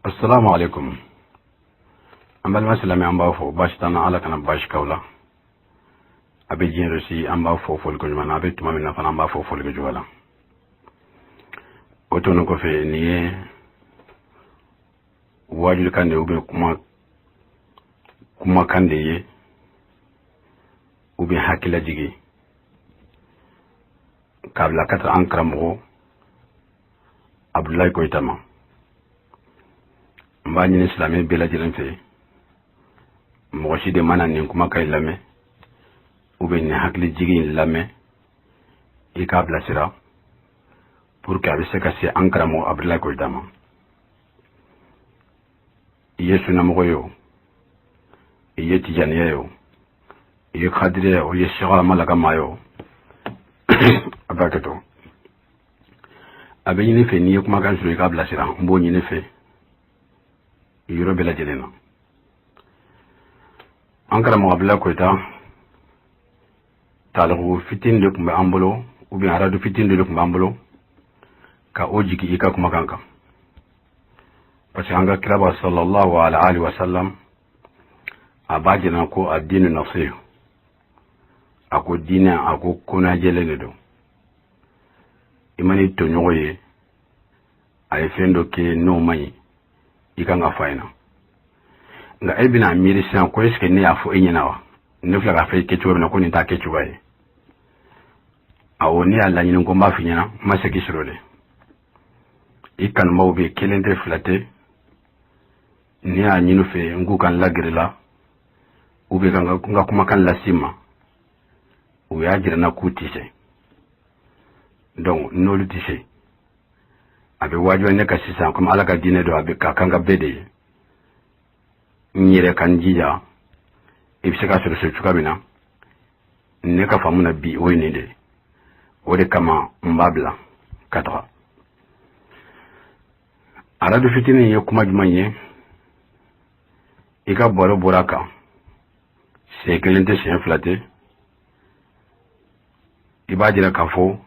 Assalamu alaikum. An balima silamɛ, an b'a fɔ baasi t'an na, Ala kana baasi k'aw la. A bɛ diɲɛ si, an b'a fɔ foliko ɲuman na. A bɛ tuma min na fana, an b'a fɔ foliko jugu la. O tɛmɛnen kɔfɛ, nin ye wajulikan de ye ou bien kuma kumakan de ye ou bien hakililajigi k'a bila ka taa an karamɔgɔ Abudulayi Koyita ma. N b'a ɲini silamɛ bɛɛ lajɛlen fɛ, mɔgɔ si de mana nin kumakan in lamɛn ou bien nin hakilijigin in lamɛn, i k'a bilasira pour que a bɛ se ka se an karamɔgɔ Abudulayi Koyita ma. I ye sunamɔgɔ ye o, i ye tijaniya ye o, i ye kadiriya ye o, i ye sɛgɛ mala ka maa ye o, a b'a kɛ to. A bɛ ɲini fɛ, n'i ye kumakan sɔrɔ, i k'a bilasira. N b'o ɲini fɛ yɔrɔ bɛɛ lajɛlen na. An karamɔgɔ Abudulayi Koyita, taliku fitinin de tun bɛ an bolo ou bien aradu fitinin de tun b'an bolo ka o jigi i ka kumakan kan, parce que an ka kiraba sallallahu alaihi wa sallam, a b'a jira ko a dinu nasiha. A ko diinɛ, a ko konnajɛlen de don. I man'i tɔɲɔgɔn ye, a ye fɛn dɔ kɛ n'o man ɲi, i kan ka fɔ a ɲɛna. Nka e bɛna miiri sisan ko est ce que ne y'a fɔ e ɲɛna wa? Ne filɛ k'a fɔ i kɛcogo min na, ko nin t'a kɛcogoya ye. Awɔ, ne y'a laɲini ko n b'a f'i ɲɛna, n ma se k'i sɔrɔ dɛ. I kanubaw bɛ, kelen tɛ, fila tɛ. Ne y'a ɲini fɛ n k'u ka n lagere la u bɛ ka n ka kumakan lase ma, u y'a jira n na k'u tɛ se. Donc n'olu tɛ se, a bɛ wajibiya ne ka sisan, komi Ala ka diinɛ don, a bɛ ka kan ka bɛɛ de ye, n yɛrɛ ka n jija i bɛ se ka sɔrɔ so cogoya min na. Ne ka faamu na bi, o ye nin de ye. O de kama n b'a bila ka taga. Aradu fitinin ye kuma jumɛn ye? I ka baro bɔra a kan siɲɛ kelen tɛ, siɲɛ fila tɛ. I b'a jira k'a fɔ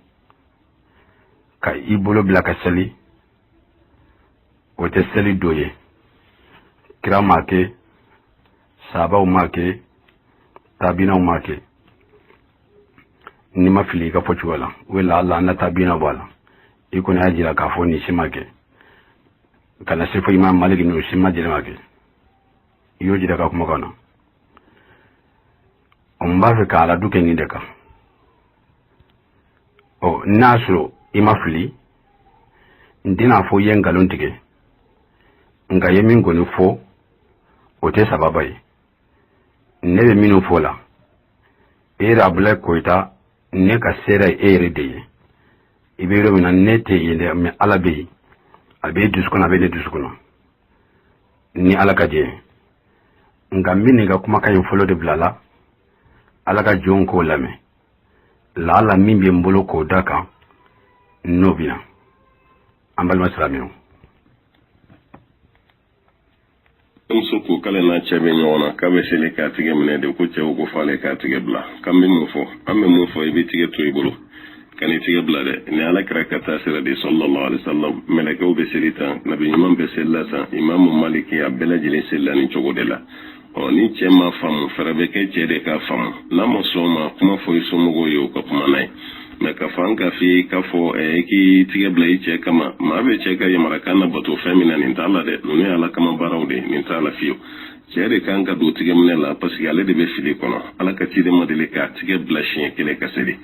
ka i bolo bila ka seli, o tɛ seli dɔ ye. Kira m'a kɛ, sabaw m'a kɛ, tabinaw m'a kɛ. N'i ma fili i ka fɔcogo la, o la ala na tabinaw b'a la. I kɔni y'a jira k'a fɔ nin si ma kɛ, ka na se fo Imam Maliki, n'o si ma jɛnɛ ma kɛ. I y'o jira ka kumakan na. N b'a fɛ ka aradu kɛ nin de kan. Ɔ, n'a sɔrɔ i ma fili, n tɛna fɔ i ye nkalon tigɛ, nka i ye min kɔni fɔ, o tɛ sababa ye. Ne bɛ minnu fɔ la, e yɛrɛ Abulayi Koyita, ne ka seere ye e yɛrɛ de ye. I bɛ yɔrɔ min na, ne tɛ yen dɛ, mɛ Ala bɛ yen. A bɛ e dusukun na, a bɛ ne dusukun na, ni Ala ka jɛ. Nka n bɛ nin ka kumakan in fɔlɔ de bila la, Ala ka jɔnw k'o lamɛn. Laala min bɛ n bolo k'o da kan, n'o bɛ na, an balima silamɛw. Muso ko k'ale n'a cɛ bɛ ɲɔgɔn na, k'a bɛ seli k'a tigɛ minɛ de, ko cɛw ko f'ale k'a tigɛ bila. K'an bɛ mun fɔ? An bɛ mun fɔ? I bɛ tigɛ to i bolo, kan'i tigɛ bila dɛ. Ni Ala kira ka taa sira de, sallallahu alaihi wasallam, mɛlɛkɛw bɛ seli tan, nabi ɲuman bɛ seli la tan, Imamu Maliki, a bɛɛ lajɛlen selila nin cogo de la. Ɔ, ni cɛ ma faamu, fɛɛrɛ bɛ kɛ cɛ de k'a faamu. N'a ma sɔn ma, kuma fɔ i somɔgɔw ye, u ka kuma n'a ye. Mɛ ka fɔ an k'a f'i ye k'a fɔ i k'i tigɛ bila i cɛ kama, maa bɛ cɛ ka yamarakan na bato fɛn min na, nin t'a la dɛ. Ninnu ye Ala kama baaraw de, nin t'a la fiyewu. Cɛ de kan ka don tigɛminɛ la, parce que ale de bɛ fili kɔnɔ. Ala ka ciden ma deli k'a tigɛ bila siɲɛ kelen ka seli.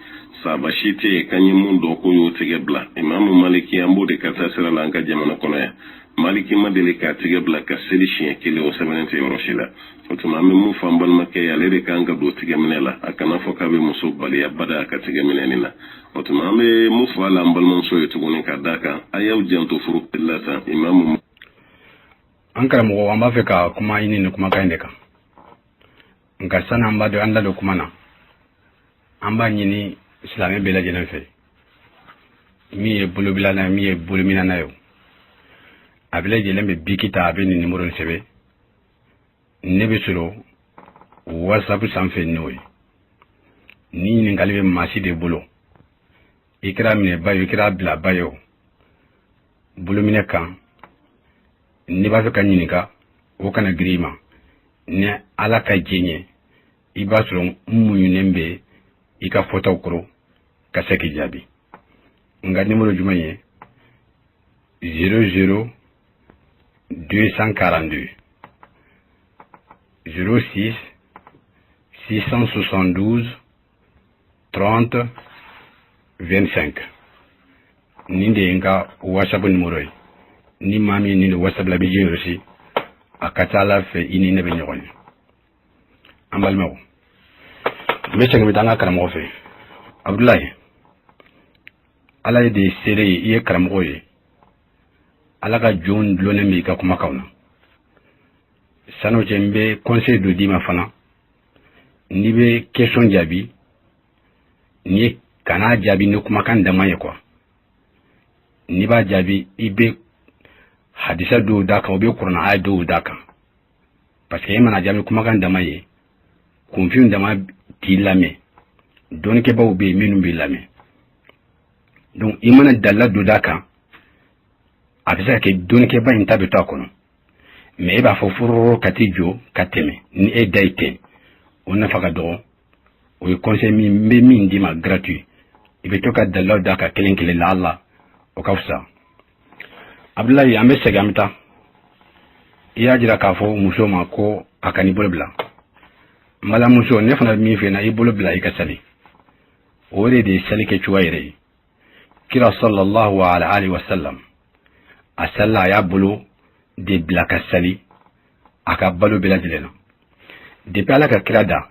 Saba si tɛ yen k'an ye mun dɔn k'o y'o tigɛ bila. Imamu Maliki, an b'o de ka taa sira la an ka jamana kɔnɔ yan. Maliki ma deli k'a tigɛ bila ka seli siɲɛ kelen, o sɛbɛnnen tɛ yɔrɔ si la. O tuma, an bɛ mun fɔ an balimakɛ ye? Ale de kan ka don tigɛminɛ la. A kana fɔ k'a bɛ muso bali abada a ka tigɛminɛ nin na. O tuma, an bɛ mun fɔ a la an balimamuso ye tuguni, ka d'a kan a y'aw janto furu la tan, Imamu. An karamɔgɔ, an b'a fɛ ka kuma ɲini nin kumakan in de kan. Nka sani an b'a dɔn, an da don kuma na, an b'a ɲini silamɛ bɛɛ lajɛlen fɛ, min ye bolobilana ye, min ye bolominana ye, a bɛɛ lajɛlen bɛ biki ta, a bɛ nin nimoro nin sɛbɛn. Ne bɛ sɔrɔ WhatsApp sanfɛ n'o ye. Ni ɲininkali bɛ maa si de bolo, i kɛra minɛba ye, i kɛra bilaba ye o, bolominɛ kan. N'i b'a fɛ ka ɲininka, o kana girin i ma. Ni Ala ka diɲɛ ye, i b'a sɔrɔ n muɲunen bɛ i ka fɔtaw kɔrɔ ka se k'i jaabi. N ka nimoro jumɛn ye? 00 242 06 672 30 25. Nin de ye n ka WhatsApp numéro ye. Ni maa min nin de WhatsApp la, i bɛ diɲɛ reçu, a ka ca Ala fɛ, i ni ne bɛ ɲɔgɔn ye. An balimaw, n bɛ segin bɛ taa an ka karamɔgɔ fɛ. Abudulayi, Ala ye de ye seere ye, i ye karamɔgɔ ye. Ala ka jɔnw dulonnen bɛ i ka kumakanw na. San'o cɛ, n bɛ conseil dɔ d'i ma fana. N'i bɛ question jaabi, n'i ye kan'a jaabi ni kumakan dama ye quoi. N'i b'a jaabi, i bɛ hadisa dɔw d'a kan, u bɛ kuranɛ aya dɔw d'a kan, parce que e mana jaabi kumakan dama ye, kunfin dama t'i lamɛn, dɔnnikɛbaw bɛ yen minnu b'i lamɛn. Donc i mana dalila dɔ d'a kan, a bɛ se ka kɛ dɔnnikɛba in ta bɛ to a kɔnɔ, mais e b'a fɔ furoro ka t'i jɔ ka tɛmɛ ni e da ye ten, o nafa ka dɔgɔ. O ye conseil min n bɛ min d'i ma gratuit. I bɛ to ka dalilaw d'a kan kelen kelen la, ala o ka fisa. Abudulayi, an bɛ segin, an bɛ taa. I y'a jira k'a fɔ muso ma ko a ka n'i bolo bila. N balimamuso, ne fana bɛ min f'i ɲɛna, i bolo bila i ka sali. O de ye sali kɛ cogoya yɛrɛ ye. Kira sallallahu alaihi wa sallam, a salila, a y'a bolo de bila ka sali a ka balo bɛɛ lajɛlen na. Depuis Ala ka kira da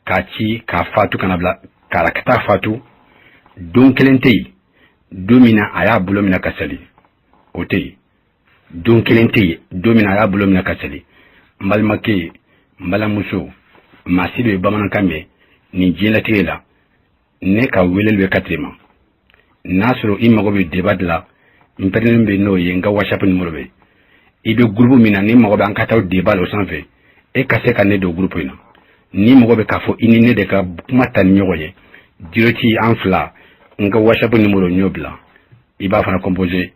k'a ci k'a fatu kana bila k'a ka taa fatu, don kelen tɛ yen don min na a y'a bolo minɛ ka sali, o tɛ yen. Don kelen tɛ yen don min na a y'a bolo minɛ ka sali. N balimakɛ, n balimamuso, maa si bɛ bamanankan mɛn nin diɲɛlatigɛ la, ne ka weleli bɛ katiri ma. N'a sɔrɔ i mago bɛ débat de la, n pɛrɛnnen bɛ n'o ye. N ka WhatsApp numéro bɛ, i bɛ groupe min na, ni mago bɛ an ka taa débat la o sanfɛ, e ka se ka ne don groupe in na. Ni mago bɛ k'a fɔ i ni ne de ka kuma ta ni ɲɔgɔn ye direct, an fila, n ka WhatsApp numéro n y'o bila, i b'a fana composer.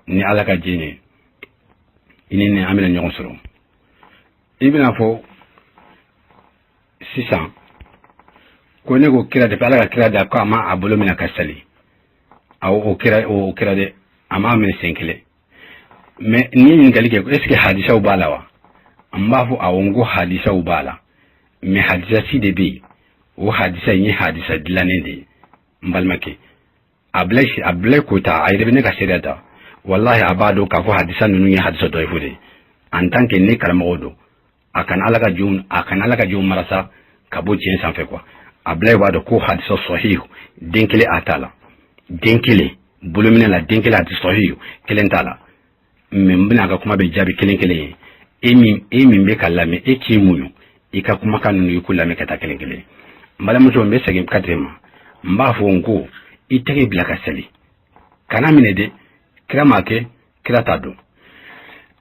Ni Ala ka diɲɛ ye, i ni ne an bɛna ɲɔgɔn sɔrɔ. I bɛna fɔ sisan ko ne ko kira, depuis Ala ka kira da, ko a ma a bolo minɛ ka sali. Awɔ, o kɛra, o kɛra dɛ, a m'a minɛ sen kelen. Mais ni ye ɲininkali kɛ, est ce que hadisaw b'a la wa? N b'a fɔ awɔ, n ko hadisaw b'a la, mais hadisa si de bɛ yen, o hadisa in ye hadisa dilannen de ye. N balimakɛ Abulayi, Abulayi Kota, a yɛrɛ bɛ ne ka seereya ta. Walahi, a b'a dɔn k'a fɔ hadisa ninnu ye hadisa dɔyifu de ye. En tant que ne karamɔgɔ don, a kana Ala ka jɔnw, a kana Ala ka jɔnw marasa ka bɔ tiɲɛ sanfɛ quoi. Abulayi b'a dɔn ko hadisa sɔhihu den kelen a t'a la, den kelen bolominɛ la, den kelen a tɛ sɔhihu kelen t'a la. Mais n bɛna a ka kuma bɛ jaabi kelen kelen ye. E min bɛ ka lamɛn, e k'i muɲu, i ka kumakan ninnu, i k'u lamɛn ka taa kelen kelen. N balimamuso, n bɛ segin katiri ma. N b'a fɔ n ko i tɛgɛ bila ka sali, kana minɛ dɛ. Kira m'a kɛ, kira t'a dɔn.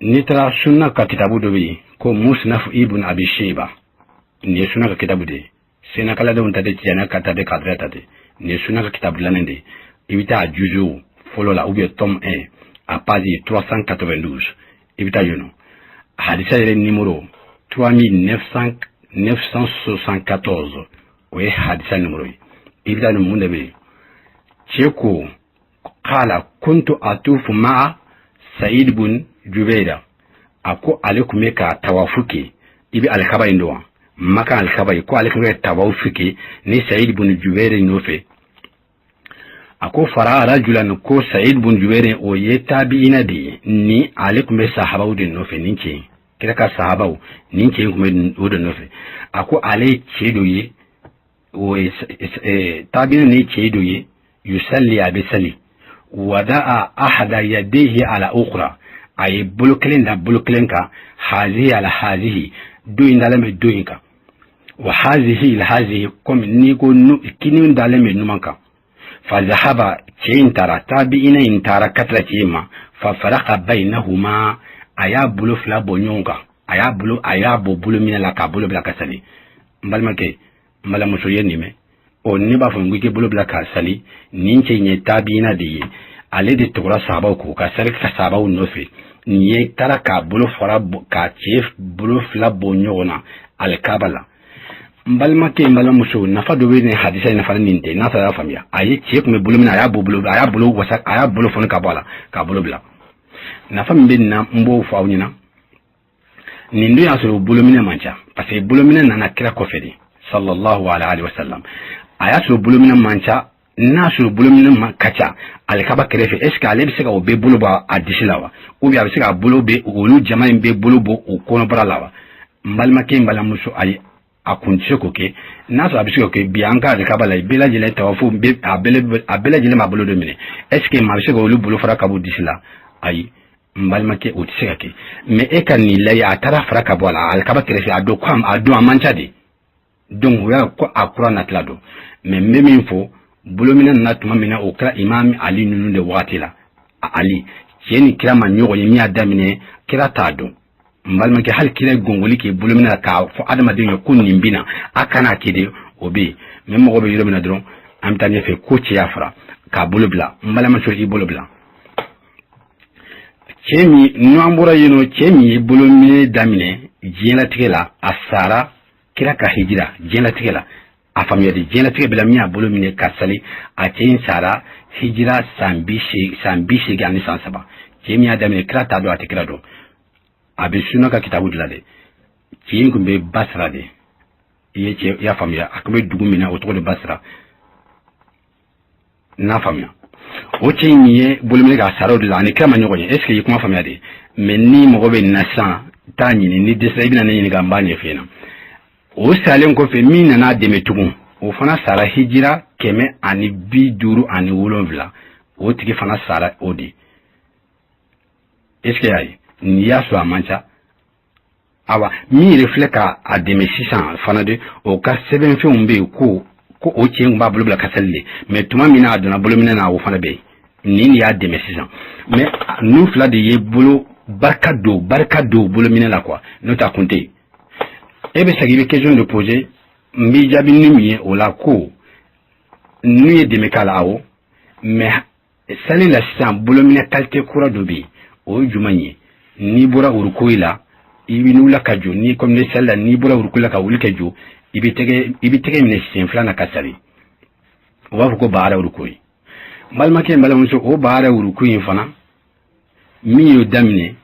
N'i taara sunna ka kitabu dɔ bɛ yen ko Musnaf Ibn Abi Shayba, nin ye sunna ka kitabu de ye. Senakaladenw ta tɛ, tijaniya ka ta tɛ, kadiriya ta tɛ, nin ye sunna ka kitabu dilannen de ye. I bɛ taa a juzu fɔlɔ la ou bien tome 1, a page 392, i bɛ taa yen nɔ, hadisa yɛrɛ numéro 3974, o ye hadisa numéro ye. I bɛ taa nin, mun de bɛ yen? Cɛ ko qala kuntu atufu ma'a Saïd bun Jubaira. A ko ale tun bɛ ka tawafu kɛ. I bɛ alikaba in dɔn wa? Makan alikaba ye. Ko ale tun bɛ ka tawafu kɛ ni Saïd bun Jubair nɔfɛ. A ko fara rajulan, ko Saïd bun Jubair, o ye tabi'ina de ye, ni ale tun bɛ sahabaw de nɔfɛ. Nin cɛ kira ka sahabaw, nin cɛ tun bɛ o de nɔfɛ. A ko ale ye cɛ dɔ ye, o ye tabi'ina ni cɛ dɔ ye, yusalli, a bɛ sali, wada'a ahada yadayhi ala ukhra, a ye bolo kelen da bolo kelen kan, hazihi ala hazihi, do in dalen bɛ do in kan, wa hazihi ila hazihi, komi n'i ko kini dalen bɛ numan kan. Fa zahaba, cɛ in taara, tabi'ina in taara katira cɛ in ma, fa faraka bainahuma, a y'a bolo fila bɔ ɲɔgɔn kan, a y'a bolo, a y'a bɔ bolo minɛ la k'a bolo bila ka sali. N balimakɛ, n balimamuso, ye nin mɛn ɔ, ne b'a fɔ n ko i k'i bolo bila k'a sali. Nin cɛ in ye tabi'ina de ye, ale de tugura sahabaw kɔ ka sali ka sahabaw nɔfɛ. Nin ye taara k'a bolo fara k'a cɛ bolo fila bɔ ɲɔgɔn na alikaba la. N balimakɛ, n balimamuso, nafa dɔ bɛ nin hadisa in nafa nin tɛ n'a sɔrɔ y'a faamuya. A ye cɛ tun bɛ bolo min na, a y'a bɔ bolo, a y'a bolo wasa, a y'a bolo fɔni ka bɔ a la k'a bolo bila. Nafa min bɛ nin na, n b'o fɔ aw ɲɛna. Nin don y'a sɔrɔ bolominɛ man ca, parce que bolominɛ nana kira kɔfɛ de, sallallahu alaihi wa sallam. A y'a sɔrɔ bolominɛ man ca. N'a sɔrɔ bolominɛ man ka ca alikaba kɛrɛfɛ, est ce que ale bɛ se ka o bɛɛ bolo bɔ a disi la wa, ou bien a bɛ se k'a bolo bɛ olu jama in bɛɛ bolo bɔ o kɔnɔbara la wa? N balimakɛ, n balimamuso, ayi, a kun tɛ se k'o kɛ. N'a sɔrɔ a bɛ se k'o kɛ bi, an ka alikaba la, bɛɛ lajɛlen tawafu, a bɛɛ lajɛlen b'a bolo dɔ minɛ. Est ce que maa bɛ se k'olu bolo fara ka bɔ disi la? Ayi, n balimakɛ, o tɛ se ka kɛ. Mais e ka nin lajɛ, a taara fara ka bɔ a la alikaba kɛrɛfɛ. A don ko a don a man ca de, donc o y'a ko a kura natila don. Mais n bɛ min fɔ, bolominɛ nana tuma min na, o kɛra Imam Ali ninnu de wagati la. Ali cɛ ni kira ma ɲɔgɔn ye, min y'a daminɛ, kira t'a dɔn. N balimakɛ, hali kira gɔngɔli k'i bolominɛ la k'a fɔ adamadenw ye ko nin bɛ na, a kana kɛ de, o bɛ yen. Mais n mago bɛ yɔrɔ min na dɔrɔn, an bɛ taa ɲɛfɛ. Ko cɛ y'a fara k'a bolo bila. N balimamuso, i bolo bila. Cɛ min n'an bɔra yen nɔ, cɛ min ye bolominɛ daminɛ diɲɛlatigɛ la, a sara kira ka hijira. Diɲɛlatigɛ la, a faamuya de, diɲɛlatigɛ bɛɛ la, min y'a bolo minɛ ka sali, a cɛ in sara hijira san 83. Cɛ min y'a daminɛ, kira t'a dɔn, a tɛ kira dɔn, a bɛ suna ka kitabu dilan de. Cɛ in tun bɛ Basra de. I ye cɛ, i y'a faamuya, a tun bɛ dugu min na, o tɔgɔ de Basra. N'a faamuya, o cɛ in ye bolominɛ k'a sara o de la, ani kira ma ɲɔgɔn ye. Est ce que i ye kuma faamuya de? Mais ni mɔgɔ bɛ nin na sisan, taa ɲini. Ni dɛsɛra, i bɛna ne ɲininka, n b'a ɲɛf'i ɲɛna. O salen kɔfɛ, min nana dɛmɛ tugun, o fana sara hijira 157. O tigi fana sara o de. Est ce que y'a ye n'i y'a sɔrɔ a man ca? Awa, min yɛrɛ filɛ ka a dɛmɛ sisan fana de, o ka sɛbɛnfɛnw bɛ yen ko o cɛ in b'a bolo bila ka sali de. Mais tuma min na a donna bolominɛ na, o fana bɛ yen. Nin de y'a dɛmɛ sisan. Mais ninnu fila de ye bolo barika don bolominɛ la quoi, n'o tɛ a kun tɛ yen. E bɛ segin, i bɛ question de poser, n b'i jaabi ni min ye o la, ko ninnu ye dɛmɛ k'a la, awɔ. Mais sali la sisan, bolominɛ qualité kura dɔ bɛ yen. O ye jumɛn ye? N'i bɔra urukoyi la, i bɛ wuli ka jɔ. N'i comme ne sali la, n'i bɔra urukoyi la ka wuli ka jɔ, i bɛ tɛgɛ minɛ sen fila na ka sali. O b'a fɔ ko baara urukoyi. N balimakɛ, n balimamuso, o baara urukoyi in fana, min y'o daminɛ,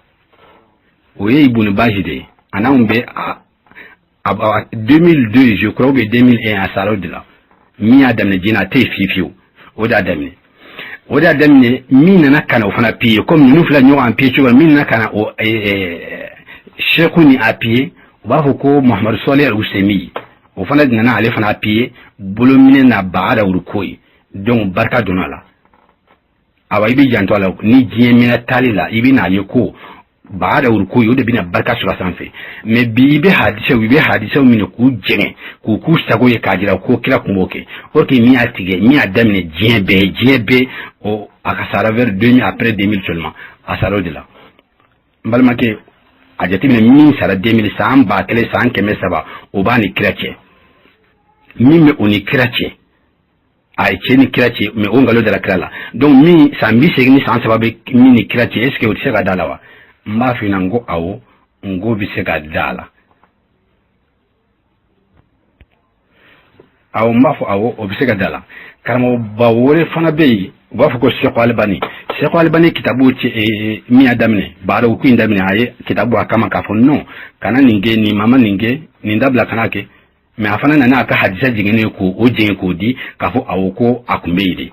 o ye Ibunu Bazi de ye. A n'anw bɛ a 2002, je crois, ou bien 2001, a sara o de la. Min y'a daminɛ diɲɛ na, a tɛ yen fiyewu fiyewu. O de y'a daminɛ, o de y'a daminɛ. Min nana ka na o fana appuyer, comme ninnu filɛ ɲɔgɔn appuyer cogo min nana ka na o Seku ni appuyer, u b'a fɔ ko Muhamadu Sɔlɛ Usemi, o fana nana, ale fana appuyer bolominɛ na baara uruko ye. Donc barika donna a la. Awa, i bɛ janto a la. Ni diɲɛ minɛ taali la, i bɛ n'a ye ko baara uruko ye, o de bɛna barika sɔrɔ a sanfɛ. Mais bi, i bɛ hadisaw minɛ k'u jɛngɛ, k'u k'u sago ye, k'a jira ko kira kun b'o kɛ. Or que min y'a tigɛ, min y'a daminɛ diɲɛ bɛɛ, o a ka sara vers 2000, après 2000 seulement, a sara o de la. N balimakɛ, a jateminɛ, min sara 2000, san 1300, o b'a ni kira cɛ. Min bɛ o ni kira cɛ, a ye cɛ ni kira cɛ, mais o nkalon dara kira la. Donc min san 83 bɛ min ni kira cɛ, est ce que o tɛ se ka da la wa? N b'a f'i ɲɛna, n ko awɔ, n ko bɛ se ka da la. Awɔ, n b'a fɔ awɔ, o bɛ se ka da la. Karamɔgɔba wɛrɛ fana bɛ yen, u b'a fɔ ko Sɛku Alibani. Sɛku Alibani kitabu cɛ min y'a daminɛ baara ko in daminɛ, a ye kitabu a kama k'a fɔ non, kana nin kɛ, nin mama nin kɛ, nin dabila, kana kɛ. Mais a fana nana a ka hadisa jiginnen k'o o jɛngɛ k'o di k'a fɔ awɔ, ko a kun bɛ yen de.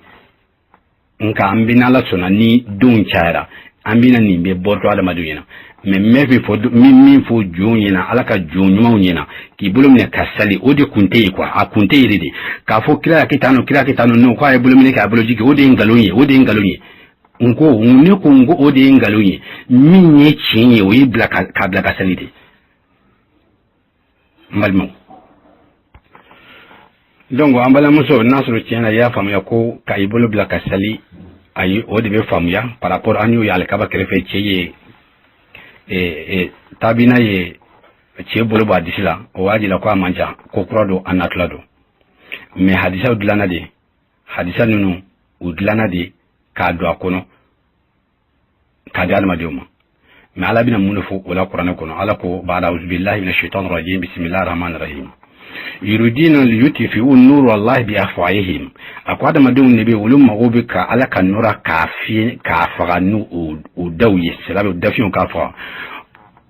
Nka an bɛ n'Ala sɔnna, ni denw cayara, an bɛna nin bɛ bɔtɔ adamadenw ɲɛna. Mais n bɛ fɔ min fɔ jɔnw ɲɛna, Ala ka jɔn ɲumanw ɲɛna, k'i bolo minɛ ka sali, o de kun tɛ yen quoi. A kun tɛ yen de k'a fɔ kira y'a kɛ tan nɔ, kira kɛ tan nɔ, k'a ye bolo minɛ k'a bolo jigin, o de ye nkalon ye, o de ye nkalon ye. N ko, ne ko, n ko o de ye nkalon ye. Min ye tiɲɛ ye, o y'i bila k'a bila ka sali de, n balimaw. Donc an balimamuso, n'a sɔrɔ tiɲɛ na i y'a faamuya ko ka i bolo bila ka sali, ayi, o de bɛ faamuya par rapport an y'o ye alikaba kɛrɛfɛ, cɛ ye tabina ye cɛ bolo bɔ a disi la, o b'a jira ko a man ca, ko kura don, a natɔla don. Mais hadisaw dilanna de, hadisa ninnu u dilanna de k'a don a kɔnɔ k'a di adamadenw ma. Mais Ala bɛna mun de fɔ o la Kuranɛ kɔnɔ? Ala ko: ba'da auzubillahi minash shaitani rajim, bismillahir rahmanir rahim, yuridina liyutfi'u nuru Allahi bi afwahihim. A ko adamadenw de bɛ, olu mago bɛ ka Ala ka nura k'a fiyɛ, k'a faga n'u o daw ye, c'est à dire dafiɲɛw k'a faga.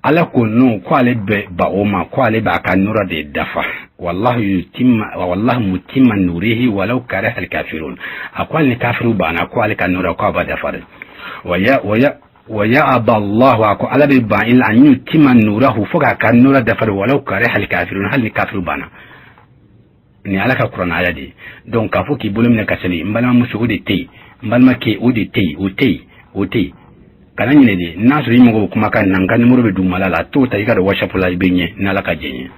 Ala ko non, ko ale bɛ ba o ma, ko ale b'a ka nura de dafa. Wallahu yutimma, wallahu mutimma nurihi walau kariha alkafirun. A ko hali ni kafiriw banna, ko ale ka nura, ko a b'a dafa dɛ. Waya waya wa ya'aba Allahu, a ko Ala bɛ ban illa an yutimma nurahu, fo k'a ka nura dafa, walau kariha alkafirun, hali ni kafiriw banna. Nin Ala ka kuranɛ aya de ye. Donc k'a fɔ k'i bolo minɛ ka seli, n balimamuso, o de tɛ yen. N balimakɛ, o de tɛ yen, o tɛ yen, o tɛ yen. Kana ɲinɛ de, n'a sɔrɔ i mago bɛ kumakan na, n ka nimoro bɛ dugumala la, t'o ta i ka don WhatsApp la, i bɛ ɲɛ ni Ala ka jɛn ye.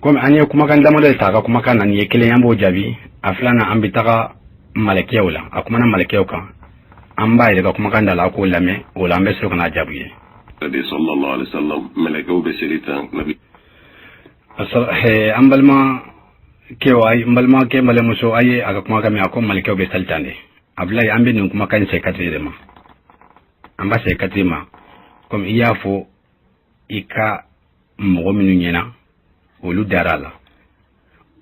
Komi an ye kumakan damadɔ de ta a ka kumakan na, nin ye kelen, an b'o jaabi. A filanan, an bɛ taga malɛkɛw la. A kumana malɛkɛw kan, an b'a yɛrɛ ka kumakan da la, a k'o lamɛn. O la, an bɛ sɔrɔ ka n'a jaabi ye. Sallallahu alaihi wasallam, mɛlɛkɛw bɛ seli tan nabi. An balimakɛ, n balimakɛ, n balimamuso, a ye a ka kumakan mɛn. A ko malɛkɛw bɛ sali tan de. Abulayi, an bɛ nin kumakan in se katiri de ma, an b'a se katiri ma. Komi i y'a fɔ i ka mɔgɔ minnu ɲɛna, olu dara a la,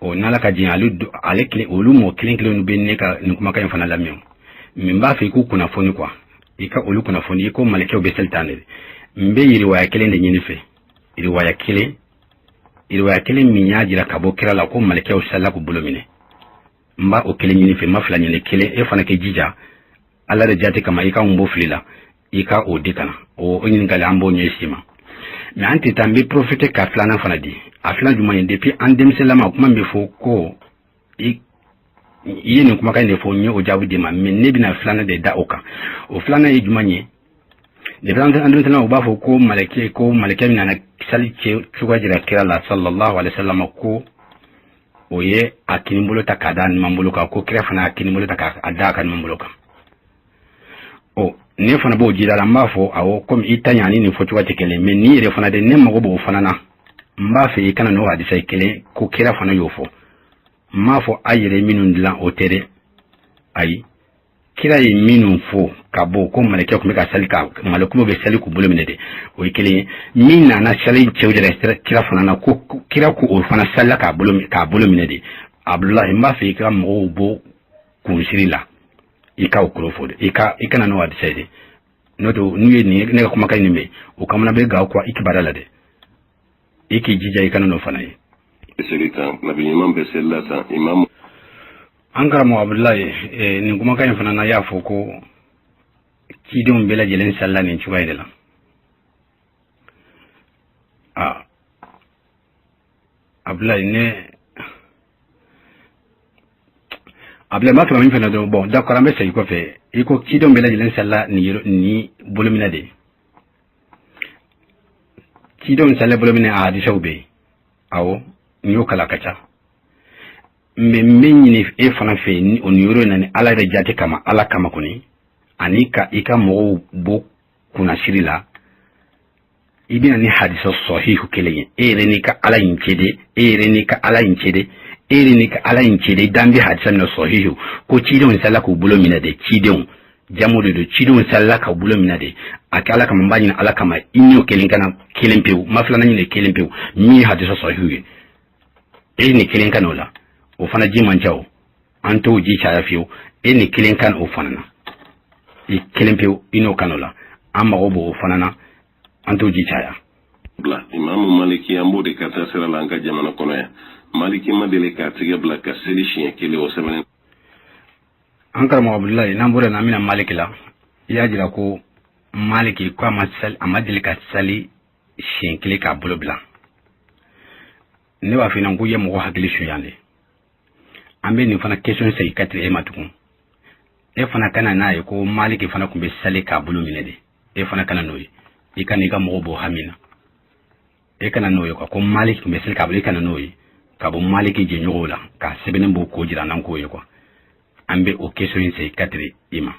o n'Ala ka diɲɛ, ale ale kelen, olu mɔgɔ kelen kelen bɛ ne ka nin kumakan in fana lamɛn. Min b'a fɛ i k'u kunnafoni quoi, i ka olu kunnafoni, i ko malɛkɛw bɛ seli tan de. N bɛ yiriwaya kelen de ɲini fɛ, yiriwaya kelen, yiriwaya kelen min y'a jira ka bɔ kira la ko malɛkɛw salila k'u bolo minɛ. N b'a o kelen ɲini fɛ, n ma fila ɲini, kelen. E fana k'i jija, Ala de jate kama, i ka n bɔ fili la, i ka o di ka na o ɲininkali, an b'o ɲɛsin ma. Mais an tɛ taa, n bɛ profiter ka filanan fana di. A filanan jumɛn ye? Depuis an denmisɛnlama, kuma min bɛ fɔ ko i ye nin kumakan in de fɔ, n ye o jaabi d'i ma. Mais ne bɛna filanan de da o kan. O filanan ye jumɛn ye? Depuis an denmisɛnlama, u b'a fɔ ko malɛkɛ, ko malɛkɛ min nana sali cɛ cogoya jira kira la sallallahu alaihi wasallam, ko o ye a kinibolo ta k'a da numan bolo kan, ko kira fana a kinibolo ta k'a da a ka numan bolo kan. O ne fana b'o jira la, n b'a fɔ awɔ, komi i ta ɲa ni nin fɔcogoya tɛ kelen. Mais nin yɛrɛ fana de, ne mago b'o fana na. N b'a fɛ i kana n'o hadisa ye kelen, ko kira fana y'o fɔ. N m'a fɔ a yɛrɛ minnu dilan, o tɛ dɛ, ayi. Kira ye minnu fɔ ka bɔ ko malɛkɛ tun bɛ ka sali, ka malɛkɛw bɛ sali k'u bolo minɛ de, o ye kelen ye. Min nana sali cɛw jira kira fana na, ko kira ko o fana salila k'a bolo minɛ de. Abudulayi, n b'a fɛ i ka mɔgɔw bɔ kunsiri la, i ka o kɔrɔ fɔ dɛ, i kana n'o hadisa ye dɛ. N'o tɛ, n'u ye nin ne ka kumakan in mɛn, o kamana bɛ gawo kuwa i kibaruya la dɛ. I k'i jija, i kana n'o fana ye. Seli tan, nabi ɲuman bɛ seli la tan, imamu. An karamɔgɔ Abudulayi, nin kumakan in fana na, y'a fɔ ko cidenw bɛɛ lajɛlen salila nin cogoya de la. Aa Abudulayi, ne Abudulayi, n b'a fɛ min fana dɔn. Bon, d'accord, an bɛ segin kɔfɛ. I ko cidenw bɛɛ lajɛlen salila nin bolominɛ de. Cidenw salila bolominɛ, a hadisaw bɛ yen, awɔ, n y'o kalan, ka ca. Mais n bɛ ɲini e fana fɛ ni o nin yɔrɔ in na, ni Ala yɛrɛ jate kama, Ala kama kɔni, ani ka i ka mɔgɔw bɔ kunnasiri la, i bɛna ni hadisa sɔhihu kelen ye. E yɛrɛ n'i ka Ala in cɛ de, e yɛrɛ n'i ka Ala in cɛ de, e yɛrɛ n'i ka Ala in cɛ de. I dan bɛ hadisa min na sɔhihu, ko cidenw salila k'u bolo minɛ de, cidenw jamu de don, cidenw salila k'u bolo minɛ de. A kɛ Ala kama, n b'a ɲini Ala kama, i n'o kelen kana, kelen pewu, n ma filanan ɲini, kelen pewu min ye hadisa sɔhihu ye, e ni kelen ka n'o la. O fana ji man ca o, an t'o ji caya fiyewu. E ni kelen kan o fana na, i kelen pewu, i n'o kan o la, an mago b'o fana na, an t'o ji caya. Bila imamu Maliki, an b'o de ka taa sira la an ka jamana kɔnɔ yan. Maliki ma deli k'a tigɛ bila ka seli siɲɛ kelen, o sɛbɛnnen. An karamɔgɔ Abudulayi, n'an bɔra yen, an bɛna Maliki la. I y'a jira ko Maliki ko a ma deli ka sali siɲɛ kelen k'a bolo bila. Ne b'a f'i ɲɛna ko i ye mɔgɔ hakili sunya de. An bɛ nin fana question segin ka tigɛ e ma tugun. E fana kana n'a ye ko Maliki fana tun bɛ sali k'a bolo minɛ de. E fana kana n'o ye, i kana i ka mɔgɔw bɔ hami na. E kana n'o ye quoi, ko Maliki tun bɛ sali k'a bolo, i kana n'o ye ka bɔ Maliki jɛɲɔgɔnw la k'a sɛbɛnnen b'o ko jira n'an k'o ye quoi. An bɛ o question in segin ka tigɛ i ma.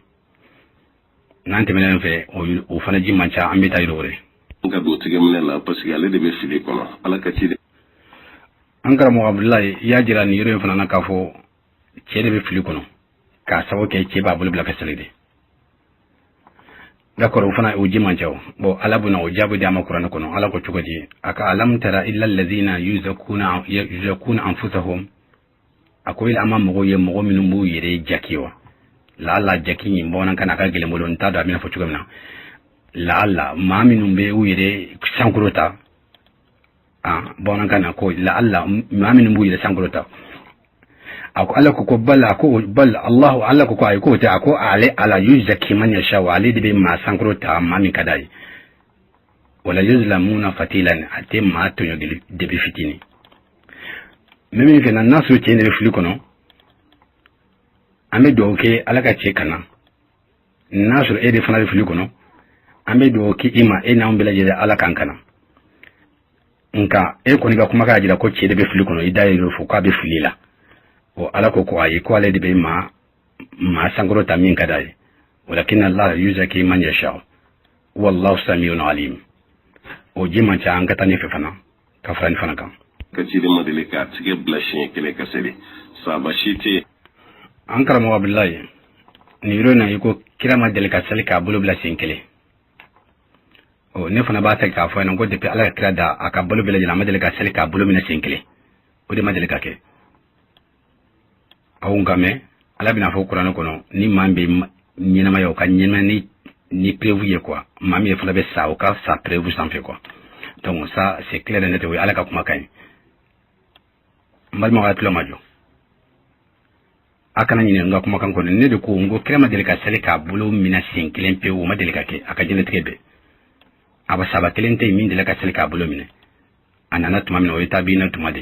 N'an tɛmɛna nin fɛ, o fana ji man ca, an bɛ taa yɔrɔ wɛrɛ. Ka don tigɛminɛ la, parce que ale de bɛ fili kɔnɔ, Ala ka ci de. An karamɔgɔ Abudulayi, i y'a jira nin yɔrɔ in fana na k'a fɔ cɛ de bɛ fili kɔnɔ, k'a sababu kɛ cɛ b'a bolo bila ka sali de. D'accord, o fana o ji man ca. O bon, Ala bɛna o jaabi di a ma kuranɛ kɔnɔ. Ala ko cogo di? A ka alam tara illa allazina yuzakkuna anfusahum. A ko an ma mɔgɔw ye, mɔgɔ minnu b'u yɛrɛ jaki wa laala jaki nin bamanankan na a ka gɛlɛn bolo, n t'a dɔn a bɛna fɔ cogo min na. Laala maa minnu bɛ u yɛrɛ sankolo ta, bamanankan na ko laala maa minnu b'u yɛrɛ sankolo ta. A ko Ala ko bal, a ko bal Allahu, Ala ko ayi, k'o tɛ. A ko ale Ala yuzaki man yasha, wa ale de bɛ maa sankolo ta maa min ka d'a ye. Wala yuzlamuna fatilan, a tɛ maa tɔɲɔ debi fitinin. N bɛ min fɛ na, n'a sɔrɔ cɛ de bɛ fili kɔnɔ, an bɛ dugawu kɛ Ala ka cɛ kana. N'a sɔrɔ e de fana bɛ fili kɔnɔ, an bɛ dugawu kɛ i ma, e n'anw bɛɛ lajɛlen, Ala k'an kana. Nka e kɔni ka kumakan y'a jira ko cɛ de bɛ fili kɔnɔ, i da ye fɔ k'a bɛ fili la. O Ala ko ayi, ko ale de bɛ maa sankɔrɔ ta min ka d'a ye. Walakin Allah yuzaki man yasha wallahu samiun alim. O ji man ca, an ka taa ɲɛfɛ fana ka fara nin fana kan. Ka ciden ma deli k'a tigɛ bila siɲɛ kelen ka seli, saba si tɛ yen. An karamɔgɔ Abudulayi, nin yɔrɔ in na, i ko kira ma deli ka seli k'a bolo bila sen kelen. O ne fana b'a fɛ k'a fɔ ɲɛna ko depuis Ala ka kira da, a ka balo bɛɛ lajɛlen, a ma deli ka seli k'a bolo minɛ sen kelen. O de ma deli ka kɛ. Aw nka mɛn, Ala bɛna fɔ kuranɛ kɔnɔ ni maa min bɛ ɲɛnamaya, o ka ɲɛnamaya ni preuve ye quoi. Maa min fana bɛ sa, o ka sa preuve sanfɛ quoi. Donc ça, c'est clair et net, o ye Ala ka kumakan ye. N balimaw, ka tulo ma jɔ, a kana ɲinɛ n ka kumakan kɔnɔ. Ne de ko n ko kira ma deli ka seli k'a bolo minɛ sen kelen pewu. O ma deli ka kɛ a ka diɲɛlatigɛ bɛɛ. A ba saba kelen tɛ yen min deli ka seli k'a bolo minɛ. A nana tuma min na, o ye tabiina tuma de,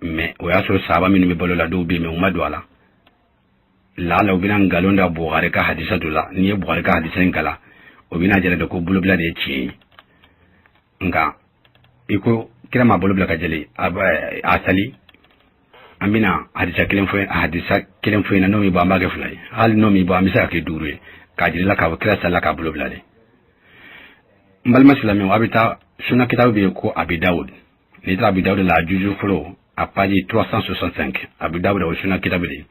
mais o y'a sɔrɔ saba minnu bɛ balo la, dɔw bɛ yen, mais u ma don a la. Laala u bɛna nkalon da Buhari ka hadisa dɔ la. N'i ye Buhari ka hadisa in kalan, o bɛna jira de ko bolobila de ye tiɲɛ ye. Nka i ko kira ma bolo bila ka jeli a sali, an bɛna hadisa kelen fɔ, hadisa kelen fɔ ɲɛna. N'o min bɔ, an b'a kɛ fila ye. Hali n'o min bɔ, an bɛ se ka kɛ duuru ye k'a jira la k'a fɔ kira salila k'a bolo bila de. N balima silamɛw, a bɛ taa suna kitabu bɛ yen ko Abi Dawud. N'i taara Abi Dawud la, a juzu fɔlɔ, a page 365, Abi Dawud, o suna kitabu de.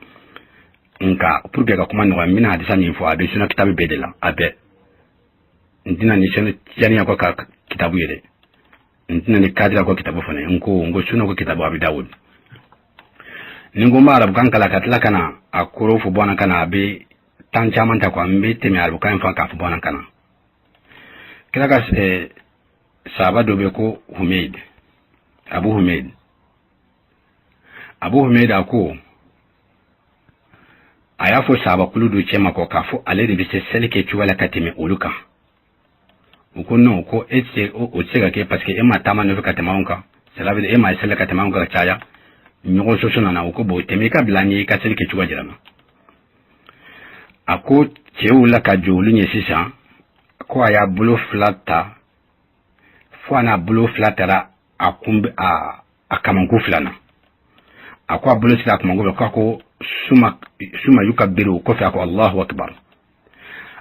Nka pour que ka kuma nɔgɔya, n bɛna hadisa min fɔ, a bɛ suna kitabu bɛɛ de la, a bɛɛ. N tɛna ni saniya ko ka kitabu ye dɛ, n tɛna ni kadira ko kitabu fana. N ko suna ko kitabu Abi Dawud. Ni n ko n b'a arabukan kalan ka tila ka na a kɔrɔ fɔ bamanankan na, a bɛ tan caman ta quoi. N bɛ tɛmɛ arabukan in fan k'a fɔ bamanankan na. Kira ka sahaba dɔ bɛ ko Humeid, Abu Humeid. Abu Humeid, a ko a y'a fɔ sahabakulu dɔ cɛ ma kɔ k'a fɔ ale de bɛ se seli kɛ cogoya la ka tɛmɛ olu kan. U ko non, ko e tɛ se, o tɛ se ka kɛ, parce que e ma taama nɔfɛ ka tɛmɛ anw kan. Cela veut dire e ma seli ka tɛmɛ anw kan ka caya. Ɲɔgɔn sɔsɔ nana. U ko bon, tɛmɛ i ka bila an ye, i ka seli kɛ cogoya jira ma. A ko cɛw la ka jɔ olu ɲɛ sisan, ko a y'a bolo fila ta fo a n'a bolo fila taara a kun a kamanku fila na. A ko a bolo sera a kamanku fila, k'a ko suma yukabiru. O kɔfɛ a ko Allahu akbar.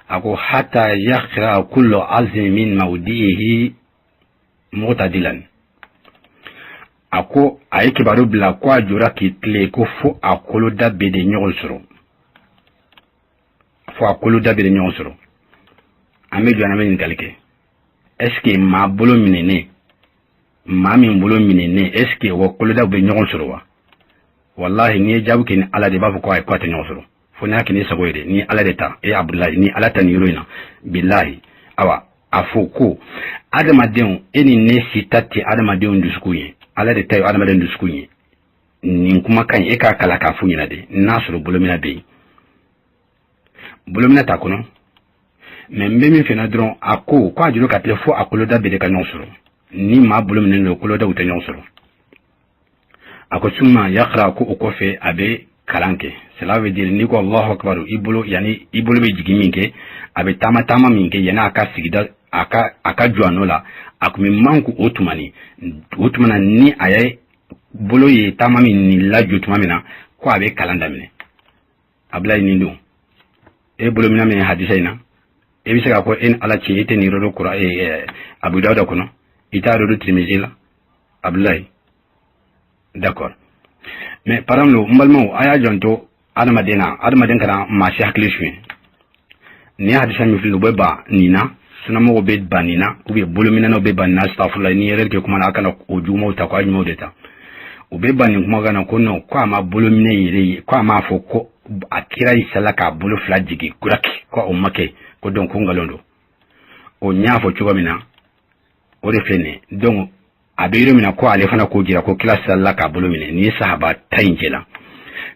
A ko hata yakhra kullu azmin min mawdihi mu'tadilan. A ko a ye kibaru bila ko a jɔra k'i tile ko fo a koloda bɛɛ de ɲɔgɔn sɔrɔ, fo a koloda bɛɛ de ɲɔgɔn sɔrɔ. An bɛ jɔ, an bɛ ɲininkali kɛ: est ce que maa bolo minɛnen, maa min bolo minɛnen, est ce que o kolodaw bɛ ɲɔgɔn sɔrɔ wa? Wallahi, n'i ye jaabi kɛ ni Ala de, b'a fɔ ko ayi, ko a tɛ ɲɔgɔn sɔrɔ. Fo n'i y'a kɛ ni sago ye dɛ. Ni Ala de ta e Abudulayi, ni Ala ta nin yɔrɔ in na, bilahi. Awa, a fɔ ko adamadenw, e ni ne si ta tɛ adamadenw dusukun ye, Ala de ta ye adamaden dusukun ye. Nin kumakan in, e k'a kala k'a f'u ɲɛna de, n'a sɔrɔ bolomina bɛ yen, bolomina t'a kɔnɔ. Mais n bɛ min fɛ dɔrɔn, a ko k'a juru ka tile fo a koloda bɛɛ de ka ɲɔgɔn sɔrɔ. Ni maa bolo minɛnen don, kolodaw tɛ ɲɔgɔn sɔrɔ. A ko suma yakra, ko o kɔfɛ a bɛ kalan kɛ. Cela veut dire n'i ko Allahu akbar, i bolo, yanni i bolo bɛ jigin min kɛ, a bɛ taama taama min kɛ yanni a ka sigida, a ka jɔ a nɔ la, a tun bɛ manku o tuma ni o tuma na. Ni a ye bolo ye taama min nin lajɔ tuma min na, ko a bɛ kalan daminɛ. Abulayi, nin don e bolo minɛ min hadisa in na, e bɛ se k'a fɔ e ni Ala cɛ, e tɛ nin yɔrɔ dɔ kura Abu Dawuda kɔnɔ, i t'a yɔrɔ dɔ Tirimizi la, Abulayi? D'accord. Mais par exemple, n balimaw, a y'a janto adamaden na, adamaden kana maa si hakili suɲɛ. Nin hadisa min filɛ, u bɛ ban nin na, sunamɔgɔw bɛ ban nin na, ou bien bolominɛnaw bɛ ban nin na. Astafurla, ni yɛrɛ kɛ kuma na, a kana o jugumaw ta ko a ɲumanw de ta. U bɛ ban nin kumakan na ko non, ko a ma bolominɛ yɛrɛ ye, ko a m'a fɔ ko a kira y'i sala k'a bolo fila jigin kuraki, ko o ma kɛ, ko donc ko nkalon don. O n y'a fɔ cogo min na, o de filɛ nin ye. Donc a bɛ yɔrɔ min na, ko ale fana k'o jira ko kira salala k'a bolo minɛ. Nin ye sahaba ta in cɛ la.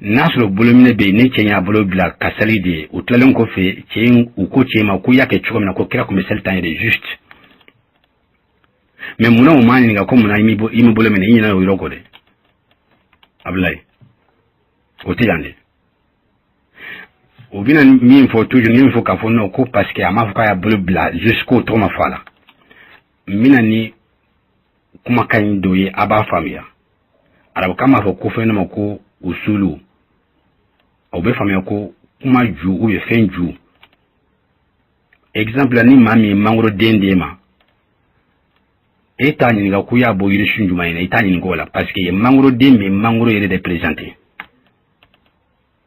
N'a sɔrɔ bolominɛ bɛ yen, ni cɛ y'a bolo bila ka sali de ye, u tilalen kɔfɛ, cɛ in, u ko cɛ ma ko i y'a kɛ cogo min na, ko kira tun bɛ sali tan yɛrɛ juste. Mais munna u m'a ɲininka ko munna i m'i bolo minɛ? I ɲinɛ o yɔrɔ kɔ dɛ, Abulayi, o tɛ yan dɛ. U bɛna min fɔ toujours, min fɔ k'a fɔ non, ko parce que a m'a fɔ k'a y'a bolo bila jusqu'au tɔgɔ ma fɔ a la. N bɛna ni kumakan in dɔ ye, a b'a faamuya. Arabukan b'a fɔ ko fɛn dɔ ma ko usulu. O bɛ faamuya ko kuma ju ou bien fɛn ju. Exemple, ni maa min ye mangoro den d'e ma, e t'a ɲininka ko i y'a bɔ yirisun jumɛn na. I t'a ɲininka o la, parce que mangoro den bɛ mangoro yɛrɛ de présenter.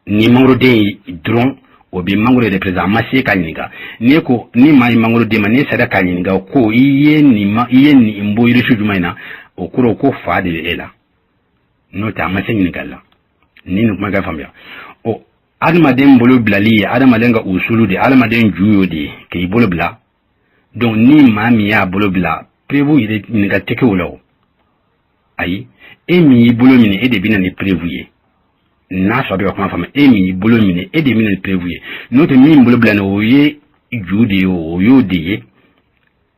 Ni mangoro den ye dɔrɔn, o bɛ mangoro yɛrɛ présenter, a ma se k'a ɲininka. N'e ko ni maa ye mangoro den ma, n'e sera k'a ɲininka ko i ye nin ma, i ye nin bɔ yirisun jumɛn na, o kɔrɔ ko fa de bɛ e la. N'o tɛ, a ma se ɲininkali la. Ni nin kuma ka faamuya, o adamaden bolo bilali ye adamaden ka usulu de, adamaden ju y'o de ye k'i bolo bila. Donc ni maa min y'a bolo bila, preuve yɛrɛ ɲininka tɛ kɛ o la. O ayi, e min y'i bolo minɛ, e de bɛ na ni preuve ye. N'a sɔrɔ a bɛ ka kuma faamu, e min y'i bolo minɛ, e de bɛ na ni preuve ye. N'o tɛ, min bolo bila nin, o ye ju de ye, o y'o de ye,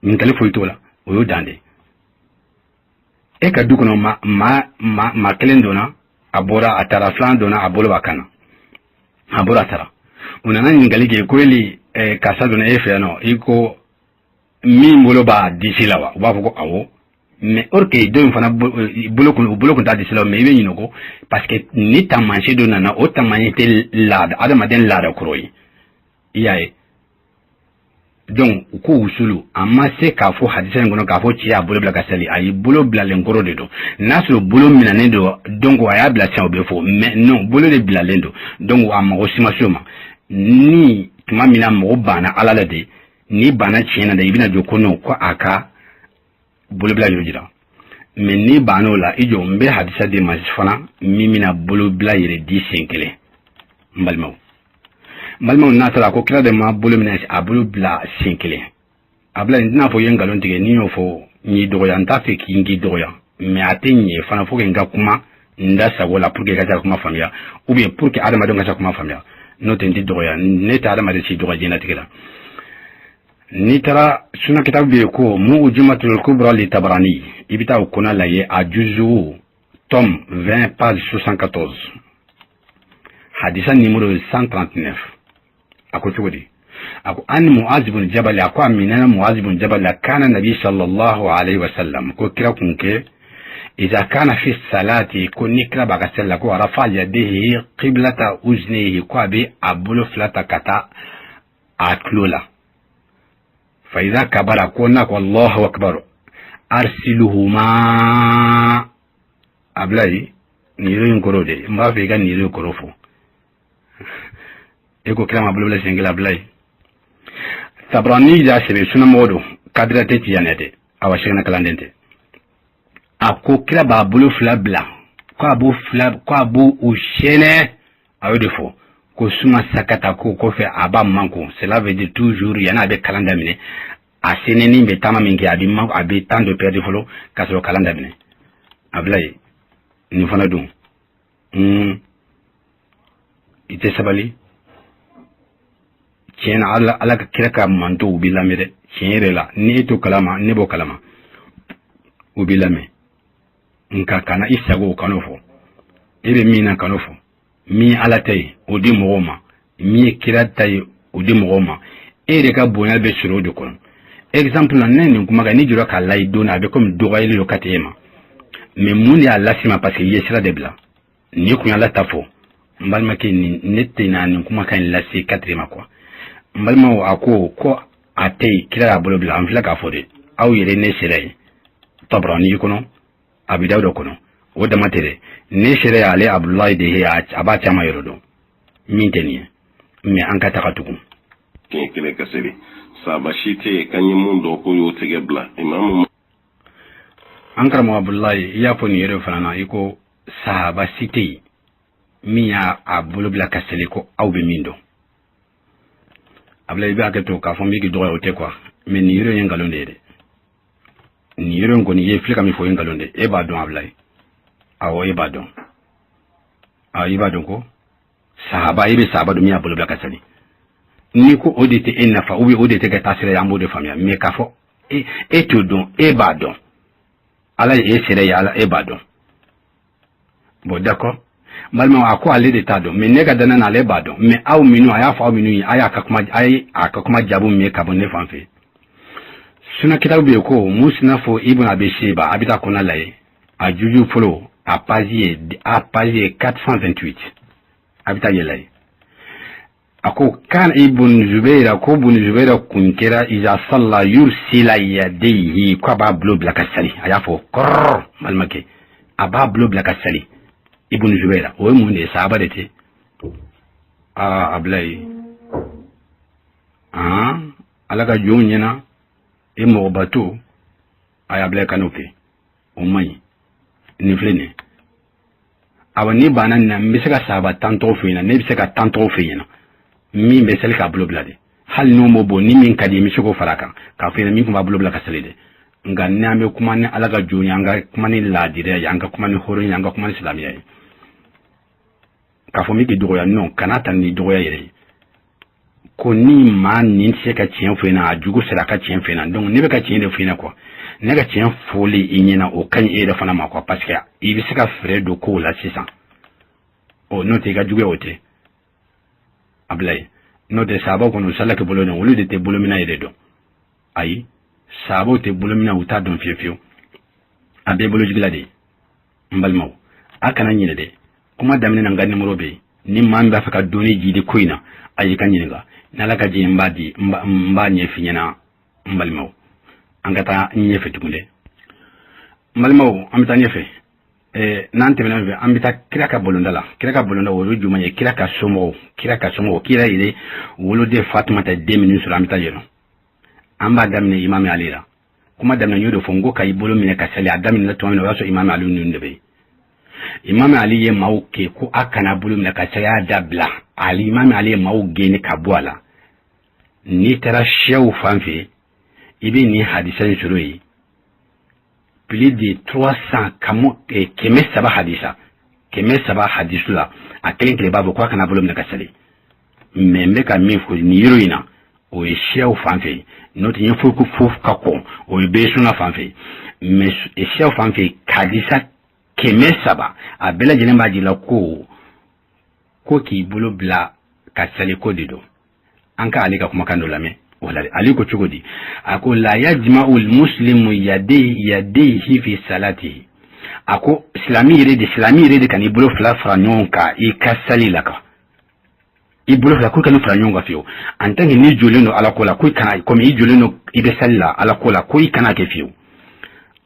ɲininkali foyi t'o la, o y'o dan de. E ka du kɔnɔ, ma ma ma maa kelen donna, a bɔra, a taara. Filanan donna, a bolo b'a kan na, a bɔra, a taara. U nana ɲininkali kɛ ko eli karisa donna e fɛ yan nɔ, i ko min bolo b'a disi la wa? U b'a fɔ ko awɔ. Mais or que dɔ in fana bolo kun, u bolo kun t'a disi la. Mais i bɛ ɲinɛ o kɔ, parce que ni taamasiyɛn dɔ nana, o taamasiyɛn tɛ laada, adamaden laada kɔrɔ ye, i y'a ye. Donc u ko usulu, a ma se k'a fɔ hadisa in kɔnɔ k'a fɔ cɛ y'a bolo bila ka sali. A ye bolo bilalen kɔrɔ de don. N'a sɔrɔ bolo minɛnen don, donc a y'a bila sisan, o bɛ fɔ. Mais non, bolo de bilalen don, donc a mago si ma se o ma. Ni tuma min na mɔgɔ banna Ala la de, n'i banna tiɲɛ na de, i bɛna jɔ ko non, ko a ka bolobila yɔrɔ jira. Mais n'i banna o la, i jɔ, n bɛ hadisa di ma fana min bɛna bolobila yɛrɛ di sen kelen. N balimaw, n balimaw, n'a taara ko kira de ma bolo minɛ, a bolo bila sen kelen, a bila n tɛna fɔ i ye nkalon tigɛ. Ni y'o fɔ, n y'i dɔgɔya. N t'a fɛ k'i k'i dɔgɔya, mais a tɛ ɲɛ fana fo que n ka kuma n da sago la pour que i ka se ka kuma faamuya, ou bien pour que adamadenw ka se ka kuma faamuya. N'o tɛ, n tɛ dɔgɔya, ne tɛ adamaden si dɔgɔya diɲɛlatigɛ la. N'i taara suna kitabu bɛ yen ko Mu'jamatul Kubra li Tabarani, i bɛ taa o kɔnɔ lajɛ, a juzu tome 20, page 74, hadisa numéro 139. A ko cogo di? A ko an Muaz ibn Jabal, a ko a minɛna Muaz ibn Jabal la, kana nabi sallallahu alaihi wasallam, ko kira kun kɛ, iza kana fi salati, ko ni kira b'a ka seli la, ko rafa yadihi qiblata uznihi, ko a bɛ a bolo fila ta ka taa a tulo la. Fa iza kabara, ko n'a ko Allahu akbar, arsiluhuma. Abulayi, nin yɔrɔ in kɔrɔ de, n b'a fɛ i ka nin yɔrɔ in kɔrɔ fɔ. E ko kira ma bolo bila siɲɛ kelen. Abulayi, Tabarani y'a sɛbɛn, sunamɔgɔ don, kadira tɛ, tiyanɛ tɛ, awa sɛgɛnna kalanden tɛ. A ko kira b'a bolo fila bila, ko a b'o fila, ko a b'o o sɛnɛ. A y'o de fɔ ko suma sakata, ko kɔfɛ a b'a manko. Cela veut dire toujours, yanni a bɛ kalan daminɛ, a sɛnɛni bɛ taama min kɛ, a bɛ man, a bɛ temps dɔ perdre fɔlɔ ka sɔrɔ kalan daminɛ. Abulayi, nin fana dun, i tɛ sabali tiɲɛ na. Ala, Ala ka kira ka mantow b'i lamɛn dɛ. Tiɲɛ yɛrɛ la, ni e t'o kalama, ne b'o kalama, u b'i lamɛn. Nka kana i sago, kan'o fɔ. E bɛ min na, kan'o fɔ. Min ye Ala ta ye, o di mɔgɔw ma. Min ye kira ta ye, o di mɔgɔw ma. E yɛrɛ ka bonya bɛ sɔrɔ o de kɔnɔ. Exemple la, ne nin kumakan n'i jɔra k'a layi don na, a bɛ komi dɔgɔyali don ka tɛ e ma. Mais mun de y'a lase ma? Parce que i ye sira de bila. N'i kun y'Ala ta fɔ, n balimakɛ, nin ne tɛna nin kumakan in lase katiri ma quoi. N balimaw, a ko ko a tɛ yen kira y'a bolo bila. An filɛ k'a fɔ de, aw yɛrɛ ne sera yen Tabarani kɔnɔ, Abi Dawuda kɔnɔ, o dama tɛ dɛ. Ne sera yen, ale Abudulayi de ye, a b'a caman yɔrɔ dɔn min tɛ nin ye. Mais an ka taga tugun. Siɲɛ kelen ka seli, sahaba si tɛ yen k'an ye mun dɔn k'o y'o tigɛ bila imamu. An karamɔgɔ Abudulayi, i y'a fɔ nin yɛrɛ fana na, i ko sahaba si tɛ yen min y'a a bolo bila ka seli ko aw bɛ min dɔn. Abulayi, i bɛ hakɛ to k'a fɔ n b'i k'i dɔgɔya, o tɛ quoi, mais nin yɔrɔ in ye nkalon de ye dɛ. Nin yɔrɔ in kɔni, i ye filɛ ka min fɔ, o ye nkalon de ye. E b'a dɔn, Abulayi. Awɔ, e b'a dɔn. Awɔ, i b'a dɔn ko sahaba, e bɛ sahaba dɔn min y'a bolo bila ka seli. N'i ko o de tɛ e nafa ou bien o de tɛ kɛ taasira ye, an b'o de faamuya. Mais k'a fɔ e t'o dɔn, e b'a dɔn. Ala ye e sera ye, Ala, e b'a dɔn. Bon, d'accord, n balimaw, a ko ale de t'a dɔn, mais ne ka danna na, ale b'a dɔn. Mais aw minnu a y'a fɔ aw minnu ye, a y'a ka kuma, a ye a ka kuma jaabi min ye ka bɔ ne fan fɛ. Suna kitabu bɛ yen ko Musnafu Ibn Abi Shayba, a bɛ taa kɔnɔ la ye, a juzu fɔlɔ, a page ye 428, a bɛ taa yɛlɛ ye. A ko kan Ibn Zubaira, ko Ibn Zubaira kun kɛra iza salla yursila yadayhi, ko a b'a bolo bila ka sali. A y'a fɔ kɔrɔ, balimakɛ, a b'a bolo bila ka sali. Ibn Zubaira, o ye mun de ye? Sahaba de tɛ? Aa, Abulayi, han, Ala ka jɔnw ɲɛna, e mɔgɔbato a y'a bila, kan'o kɛ, o man ɲi. Nin filɛ nin ye. Awa, ni banna nin na, n bɛ se ka sahaba 10 tɔgɔ f'i ɲɛna. Ne bɛ se ka 10 tɔgɔ f'i ɲɛna min bɛ seli k'a bolo bila de. Hali n'o m'o bɔ, ni min ka di n bɛ se k'o fara a kan k'a f'i ɲɛna min tun b'a bolo bila ka seli dɛ. Nka ni an bɛ kuma ni Ala ka jɔn ye, an ka kuma ni laadiriya ye, an ka kuma ni hɔrɔnya ye, an ka kuma ni silamɛya ye. K'a fɔ min k'i dɔgɔya, non, kana ta ni dɔgɔya yɛrɛ ye. Ko ni maa nin tɛ se ka tiɲɛ fɔ ɲɛna, a jugu sera a ka tiɲɛ fɔ ɲɛna. Donc ne bɛ ka tiɲɛ de fɔ ɲɛna quoi. Ne ka tiɲɛ fɔli i ɲɛna, o ka ɲi e yɛrɛ fana ma quoi, parce que i bɛ se ka fɛɛrɛ don kow la sisan. Ɔ, n'o tɛ i ka juguya, o tɛ a bila yen. N'o tɛ, sahabaw kɔni, u salila kɛ bolo olu de tɛ bolominɛ yɛrɛ dɔn. Ayi, sahabaw tɛ bolominɛ, u t'a dɔn fiyewu fiyewu. A bɛɛ bolojigila de ye. N balimaw, a kana ɲinɛ dɛ, kuma daminɛ na, n ka nimoro bɛ yen. Ni maa min b'a fɛ ka dɔnni jidi ko in na, a y'i ka ɲininka. Ni Ala ka jɛ, n b'a di, n b'a ɲɛf'i ɲɛna. N balimaw, an ka taa ɲɛfɛ tugun dɛ. N balimaw, an bɛ taa ɲɛfɛ. N'an tɛmɛna fɛ, an bɛ taa kira ka bolonda la. Kira ka bolonda, o ye jumɛn ye? Kira ka somɔgɔw, kira ka somɔgɔw, kira yɛrɛ woloden Fatumata, den minnu sɔrɔ, an bɛ taa yen nɔ. An b'a daminɛ Imami Ali la. Kuma daminɛ, n y'o de fɔ, n ko ka i bolo minɛ ka sali, a daminɛ tuma min na, o y'a sɔrɔ Imami Ali ninnu de bɛ yen. Imami Ali ye maaw kɛ ko a kana bolo minɛ ka sali, a dabila. Ali, Imami Ali ye maaw gɛnni ka bɔ a la. N'i taara siyaw fan fɛ, i bɛ nin hadisa in sɔrɔ yen, plus de 300 kamo, 300 hadisa, 300 hadisu la, a kelen kelen b'a fɔ ko a kana bolo minɛ ka sali. Mais n bɛ ka min fɔ nin yɔrɔ in na, o ye siyaw fan fɛ. N'o tɛ, n ye fo ko fo ka kɔn, o ye bɛɛ sunna fan fɛ. Mais siyaw fan fɛ, hadisa 300, a bɛɛ lajɛlen b'a jira ko k'i bolo bila ka sali ko de don. An ka ale ka kumakan dɔ lamɛn. Wala ale ko cogo di? A ko la yajma'u muslimu yadayhi fi salatihi. A ko silamɛ yɛrɛ de ka n'i bolo fila fara ɲɔgɔn kan i ka sali la, kan i bolo fila ko i kana fara ɲɔgɔn kan fiyewu. En tant que n'i jɔlen don Ala ko la, ko i kana, komi i jɔlen don, i bɛ sali la Ala ko la, ko i kana kɛ fiyewu.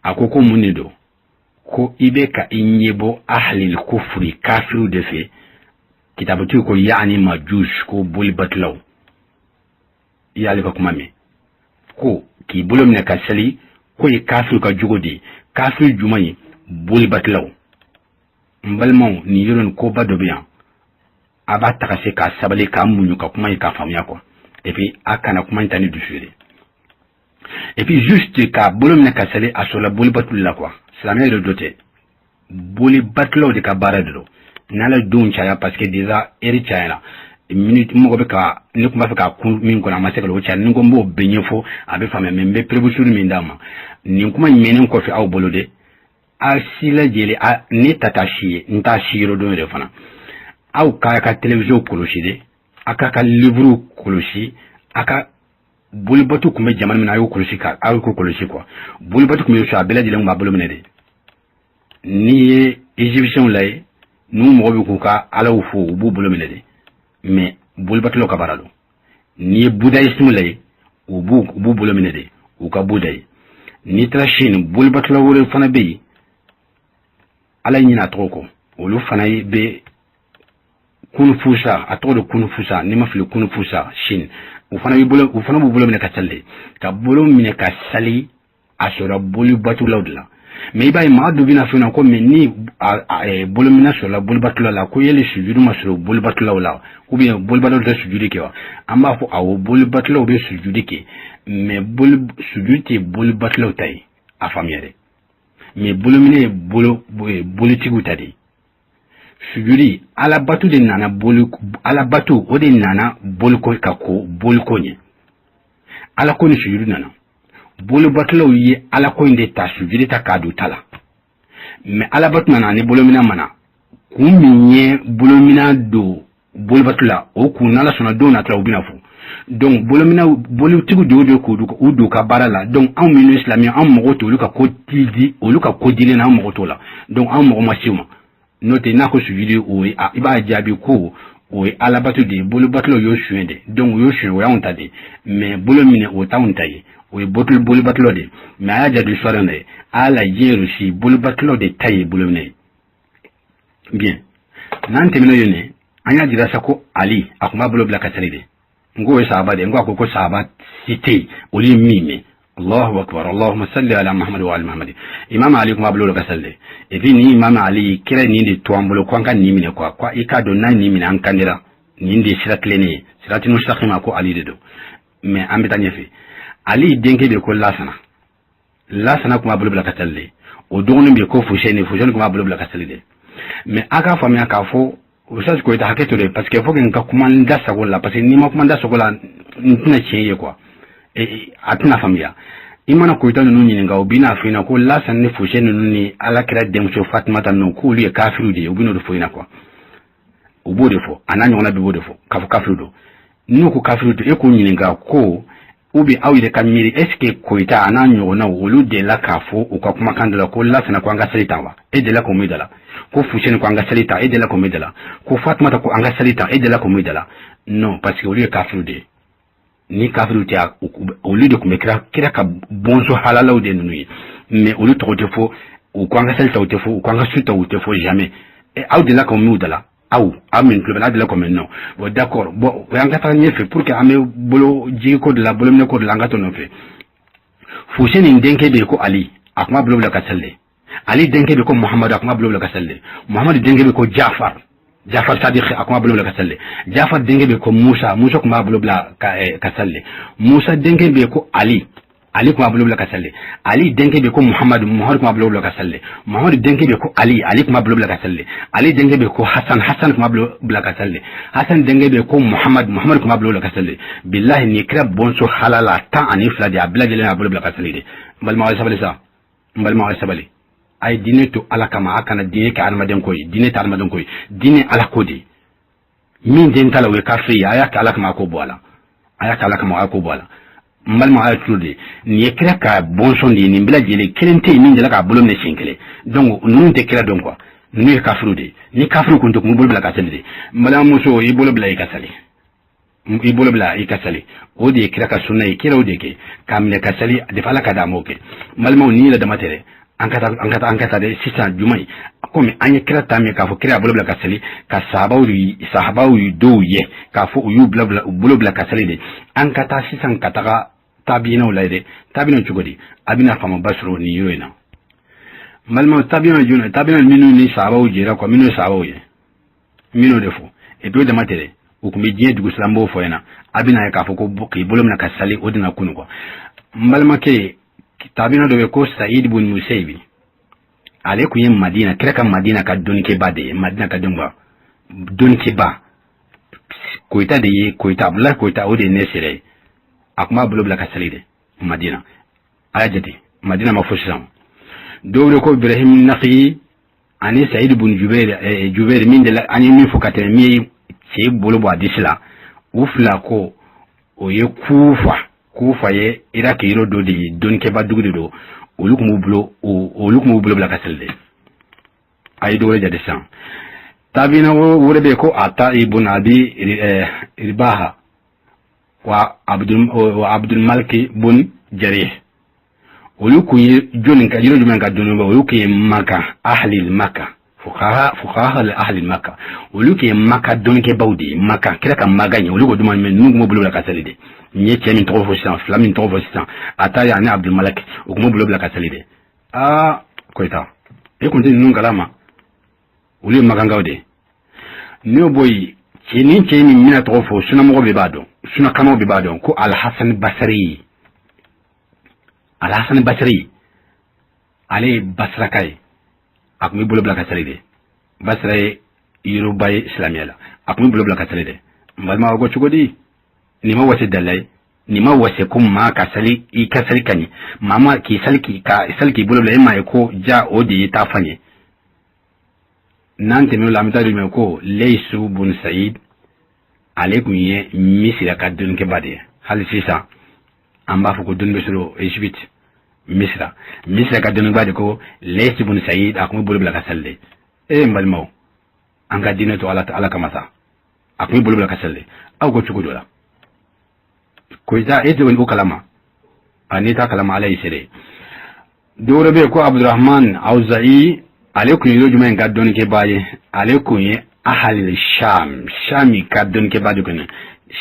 A ko ko mun de don? Ko i bɛ ka i ɲɛbɔ ahlil kufri, kafiriw de fɛ. Kitabutigiw ko yaani majus, ko bolibatulaw. I y'ale ka kuma mɛn ko k'i bolo minɛ ka sali, ko ye kafiriw ka jogo de ye. Kafiri jumɛn ye? Bolibatulaw. N balimaw, nin yɔrɔ nin, koba dɔ bɛ yan. A b'a ta ka se k'a sabali, k'a muɲu, ka kuma in k'a faamuya quoi. Et puis a kana kuma in ta ni dusu ye. Et puis juste k'a bolo minɛ ka sali, a sɔrɔla bolibatulu la quoi. Silamɛya yɛrɛ dɔ tɛ, bolibatulaw de ka baara de don. N'Ala ye denw caya, parce que déjà heure cayara, minute mɔgɔ bɛ ka ne tun b'a fɛ k'a kun min kɔnɔ, a ma se ka o caya. Ni ko n b'o bɛɛ ɲɛfɔ, a bɛ faamuya. Mais n bɛ prévision min d'a ma, nin kuma in mɛnnen kɔfɛ aw bolo dɛ, a si lajɛlen, a ne ta taa si ye, n t'a si yɔrɔ dɔn yɛrɛ fana. Aw k'a ka télévision kɔlɔsi dɛ, a k'a ka livre kɔlɔsi, a ka bolibatu tun bɛ jamana min na, a y'o kɔlɔsi, ka aw k'o kɔlɔsi quoi. Bolibatu tun bɛ so, a bɛɛ lajɛlen tun b'a bolo minɛ de. N'i ye Égyptiens lajɛ, n'u mɔgɔ bɛ k'u ka alaw fo, u b'u bolo minɛ de. Mais bolibatulaw ka baara don. N'i ye bouddhisme lajɛ, u b'u bolo minɛ de, u ka Bouddha ye. N'i taara Chine, bolibatula wɛrɛ fana bɛ yen, Ala ɲinɛ a tɔgɔ kɔ, olu fana bɛ Kunfusa, a tɔgɔ de Kunfusa, n'i ma fili, Kunfusa Chine. U fana b'i bolo, u fana b'u bolo minɛ ka sali de, ka bolo minɛ ka sali, a sɔrɔ bolibatulaw de la. Mais i b'a ye, maa dɔ bɛna fɛn na ko mais ni bolominɛ sɔrɔla bolibatulaw la, ko yali sujudu ma sɔrɔ bolibatulaw la, ou bien bolibatulaw tɛ sujudi kɛ wa? An b'a fɔ awɔ, bolibatulaw bɛ sujudi kɛ, mais boli sujudi tɛ bolibatulaw ta ye, a faamuya dɛ. Mais bolominɛ ye bolo bolitigiw ta de ye. Sujudi, alabatu de nana, boli alabatu o de nana boliko ka ko boliko ɲɛ. Alako ni sujudi nana, bolibatulaw ye alako in de ta, sujudi ta k'a don ta la. Mais alabatu nana ni bolominɛ ma na. Kun min ye bolominɛ don bolibatu la, o kun, n'Ala sɔnna, don nata u bɛna fɔ. Donc bolominɛ bolitigiw de y'o de k'u don ka baara la. Donc anw minnu ye silamɛ, anw mago t'olu ka ko di, olu ka ko dilen na, an mago t'o la. Donc anw mago ma se u ma. N'o tɛ, n'a ko sujudi, o ye, i b'a jaabi ko o ye alabatu de ye, bolobatulaw y'o suɲɛ de. Donc u y'o suɲɛ, o y'anw ta de. Mais bolo minɛ, o t'anw ta ye, o ye bolibatulaw de. Mais a y'a jaabi sɔrɔ dɛ, a la diɲɛ rusi bolibatulaw de ta ye bolo minɛ ye. Bien, n'an tɛmɛn'o ye, nin an y'a jira sa ko Ali, a tun b'a bolo bila ka sali de. N k'o ye sahaba de ye. N ko a ko ko sahaba si tɛ yen olu ye min mɛn. Allahu akbar, Allahumma salli ala Muhammad wa ali Muhammad. Imam Ali kuma bolo ka sali. Et puis ni Imam Ali kira nin de to an bolo ko an ka nin minɛ quoi. Quoi, i k'a dɔn n'a nin minɛ, an kandira nin de sira tilennen ye, sirati mustaqima, ko Ali de don. Mais an bɛ taa ɲɛfɛ. Ali denkɛ bɛ ko Lasana. Lasana kuma bolo bila ka sali de. O dɔgɔnin bɛ ko Fuseni. Fuseni kuma bolo bila ka sali de. Mais a k'a faamuya k'a fɔ, Ustaz Koyita, hakɛ to dɛ, parce que faut que n ka kuma n da sago la, parce que n'i ma kuma n da sago la, n tɛna tiɲɛ ye quoi, a tɛna faamuya. I mana Koyita ninnu ɲininka, u bɛna f'i ɲɛna ko Lasana ni Fuseni ninnu ni Ala kira denmuso Fatumata ninnu, k'olu ye kafiriw de ye. U bɛn'o de fɔ ɲɛna quoi, u b'o de fɔ, a n'a ɲɔgɔnna bɛɛ b'o de fɔ k'a fɔ kafiriw don. N'u ko kafiriw don, e k'u ɲininka ko ou bien aw yɛrɛ ka miiri, est ce que Koyita a n'a ɲɔgɔnnaw, olu delila k'a fɔ u ka kumakan dɔ la ko Lasana ko an ka sali tan wa? E delila k'o min da la ko Fuseni ko an ka sali tan? E delila k'o min da la ko Fatumata ko an ka sali tan? E delila k'o min da la? Non, parce que olu ye kafiriw de ye. Ni kafiriw tɛ, olu de tun bɛ kira ka bɔnsɔn halalaw de ninnu ye. Mais olu tɔgɔ tɛ fɔ, u ko an ka sali ta, u tɛ fɔ, u ko an ka su ta, u tɛ fɔ jamais. Aw delila k'o min da la? Aw min tulo bɛ, n'a delila k'o mɛn? Non. Bon, d'accord. Bon, o y'an ka taga ɲɛfɛ pour que an bɛ bolo jigi ko de la, bolominɛ ko de la, an ka to nɔfɛ. Fuseni denkɛ bɛ yen ko Ali, a kuma bolo bila ka sali de. Ali denkɛ bɛ ko Muhamadu, a kuma bolo bila ka sali de. Muhamadu denkɛ bɛ ko Jafar, Jafar Sadiq, a kuma bolo bila ka sali de. Jafar denkɛ bɛ ko Musa, Musa tun b'a bolo bila ka sali de. Musa denkɛ bɛ ko Ali, Ali tun b'a bolo bila ka sali. Ali denkɛ bɛ ko Muhamadu, Muhamadu tun b'a bolo bila ka sali. Muhamadu denkɛ bɛ ko Ali, Ali tun b'a bolo bila ka sali. Ali denkɛ bɛ ko Hasan, Hasan tun b'a bolo bila ka sali. Hasan denkɛ bɛ ko Muhamadu, Muhamadu tun b'a bolo bila ka sali. Bilahi, nin kira bɔnsɔn halala 12 de, a bɛɛ lajɛlen y'a bolo bila ka sali de. N balimaw, a ye sabali sa. N balimaw, a ye sabali. A ye diinɛ to Ala kama, a kana diinɛ kɛ adamaden ko ye. Diinɛ tɛ adamaden ko ye, diinɛ Ala ko de ye. Min den t'a la, o ye kafiri ye. A y'a kɛ Ala kama, a ko bɔ a la. A y'a kɛ Ala kama, a ko bɔ a la. N balima, a ye tulo de. Nin ye kira ka bɔnsɔn de ye. Nin bɛɛ lajɛlen, kelen tɛ yen min delila k'a bolo minɛ siɲɛ kelen. Donc ninnu tɛ kira dɔn quoi, ninnu ye kafiriw de ye. Ni kafiriw kun tɛ, kun b'u bolo bila ka sali de. N balimamuso, i bolo bila i ka sali, i bolo bila i ka sali, o de ye kira ka sunna ye. Kira o de kɛ k'a minɛ ka sali defa, Ala ka d'a ma o kɛ. N balimaw, nin yɛrɛ dama tɛ dɛ. An ka taa, an ka taa, an ka taa dɛ. Sisan juma ye, komi an ye kira ta min k'a fɔ kira y'a bolo bila ka sali, ka sahabaw dɔw ye k'a fɔ u y'u bila u bolo bila ka sali de. An ka taa sisan ka taga tabiinaw lajɛ dɛ. Tabiinaw cogo di? A bɛna faamuba sɔrɔ nin yɔrɔ in na. N balimaw, tabiinaw jumɛn? Tabiinaw minnu ni sahabaw jɛra quoi, minnu ye sahabaw ye, minnu de fɔ. Et puis o dama tɛ dɛ, u tun bɛ diɲɛ dugu silamɛw fɔ ɲɛna. A bɛna ye k'a fɔ ko k'i bolo minɛ ka sali, o de na kunu quoi. N balimakɛ, tabiina dɔ bɛ ko Saïd bun Musayibi, ale tun ye Madina, kira ka Madina ka dɔnnikɛba de ye. Madina ka dɔnnikɛba Koyita de ye, Koyita Abudulayi Koyita, o de ye ne sera ye. A tun b'a bolo bila ka sali de Madina. A y'a jate, Madina ma fɔ sisan. Dɔw bɛ ko Ibrahim Naki ani Saïd bun Jubair, min de la an ye min fɔ ka tɛmɛ, min ye cɛ bolo bɔ a disi la, u fila ko o ye Kufa. Kufa ye Iraki yɔrɔ dɔ de ye, dɔnnikɛba dugu de don. Olu tun b'u bolo bila ka sali de. A ye dɔ wɛrɛ jate sisan. Tabiina wɛrɛ bɛ yen ko Ata ibn Abi Ribaha wa Abdul Maliki bun Jarih. Olu kun ye jɔnni ka, yɔrɔ jumɛn ka dɔnni? Olu kun ye Maka, ahlil Maka, Fuqaha li ahli Maka, olu tun ye Maka dɔnnikɛbaw de ye. Maka, kira ka Maka ye, olu ko jumɛn? Ninnu tun b'u bolo bila ka seli de. N ye cɛ min tɔgɔ fɔ sisan, fila min tɔgɔ fɔ sisan, Ataya ani Abdul Malak, u tun b'u bolo bila ka seli de. Aa, Koyita, e kun tɛ ninnu kalama, olu ye makankaw de ye. N'o bɔ yen, cɛ ni cɛ min bɛna tɔgɔ fɔ, sunamɔgɔ bɛɛ b'a dɔn, sunakamaw bɛɛ b'a dɔn ko Alhasan Basari. Alhasan Basari, ale ye Basiraka ye, a tun bɛ bolo bila ka seli de. Basira ye yɔrɔba ye silamɛya la, a tun bɛ bolo bila ka seli de. N balimaw, ko cogo di? Nin ma wase dalila ye, nin ma wase ko maa ka sali, i ka sali ka ɲɛ, maa ma k'i sali, k'i ka sali k'i bolo bila, e m'a ye ko ja o de ye taa fan ye. N'an tɛmɛn'o la, an bɛ taa jumɛn? Ko Leyisu bun Sayid, ale tun ye Misira ka dɔnnikɛba de ye. Hali sisan an b'a fɔ ko dɔnni bɛ sɔrɔ Egypte, Misira. Misira ka dɔnniba de ko Leyisu bun Sayid, a tun bɛ bolo bila ka sali de. E n balimaw, an ka diinɛ to Ala, Ala kama sa. A tun bɛ bolo bila ka sali de. Aw ko cogo dɔ la, Koyita, e tɛ o kalama? A n'i t'a kalama, Ala y'i seere. Dɔ wɛrɛ bɛ yen ko Abdurahman Awzayi, ale kun ye yɔrɔ jumɛn ka dɔnnikɛbaa ye? Ale kun ye ahali Sham, Shami ka dɔnnikɛbaa de kun ye.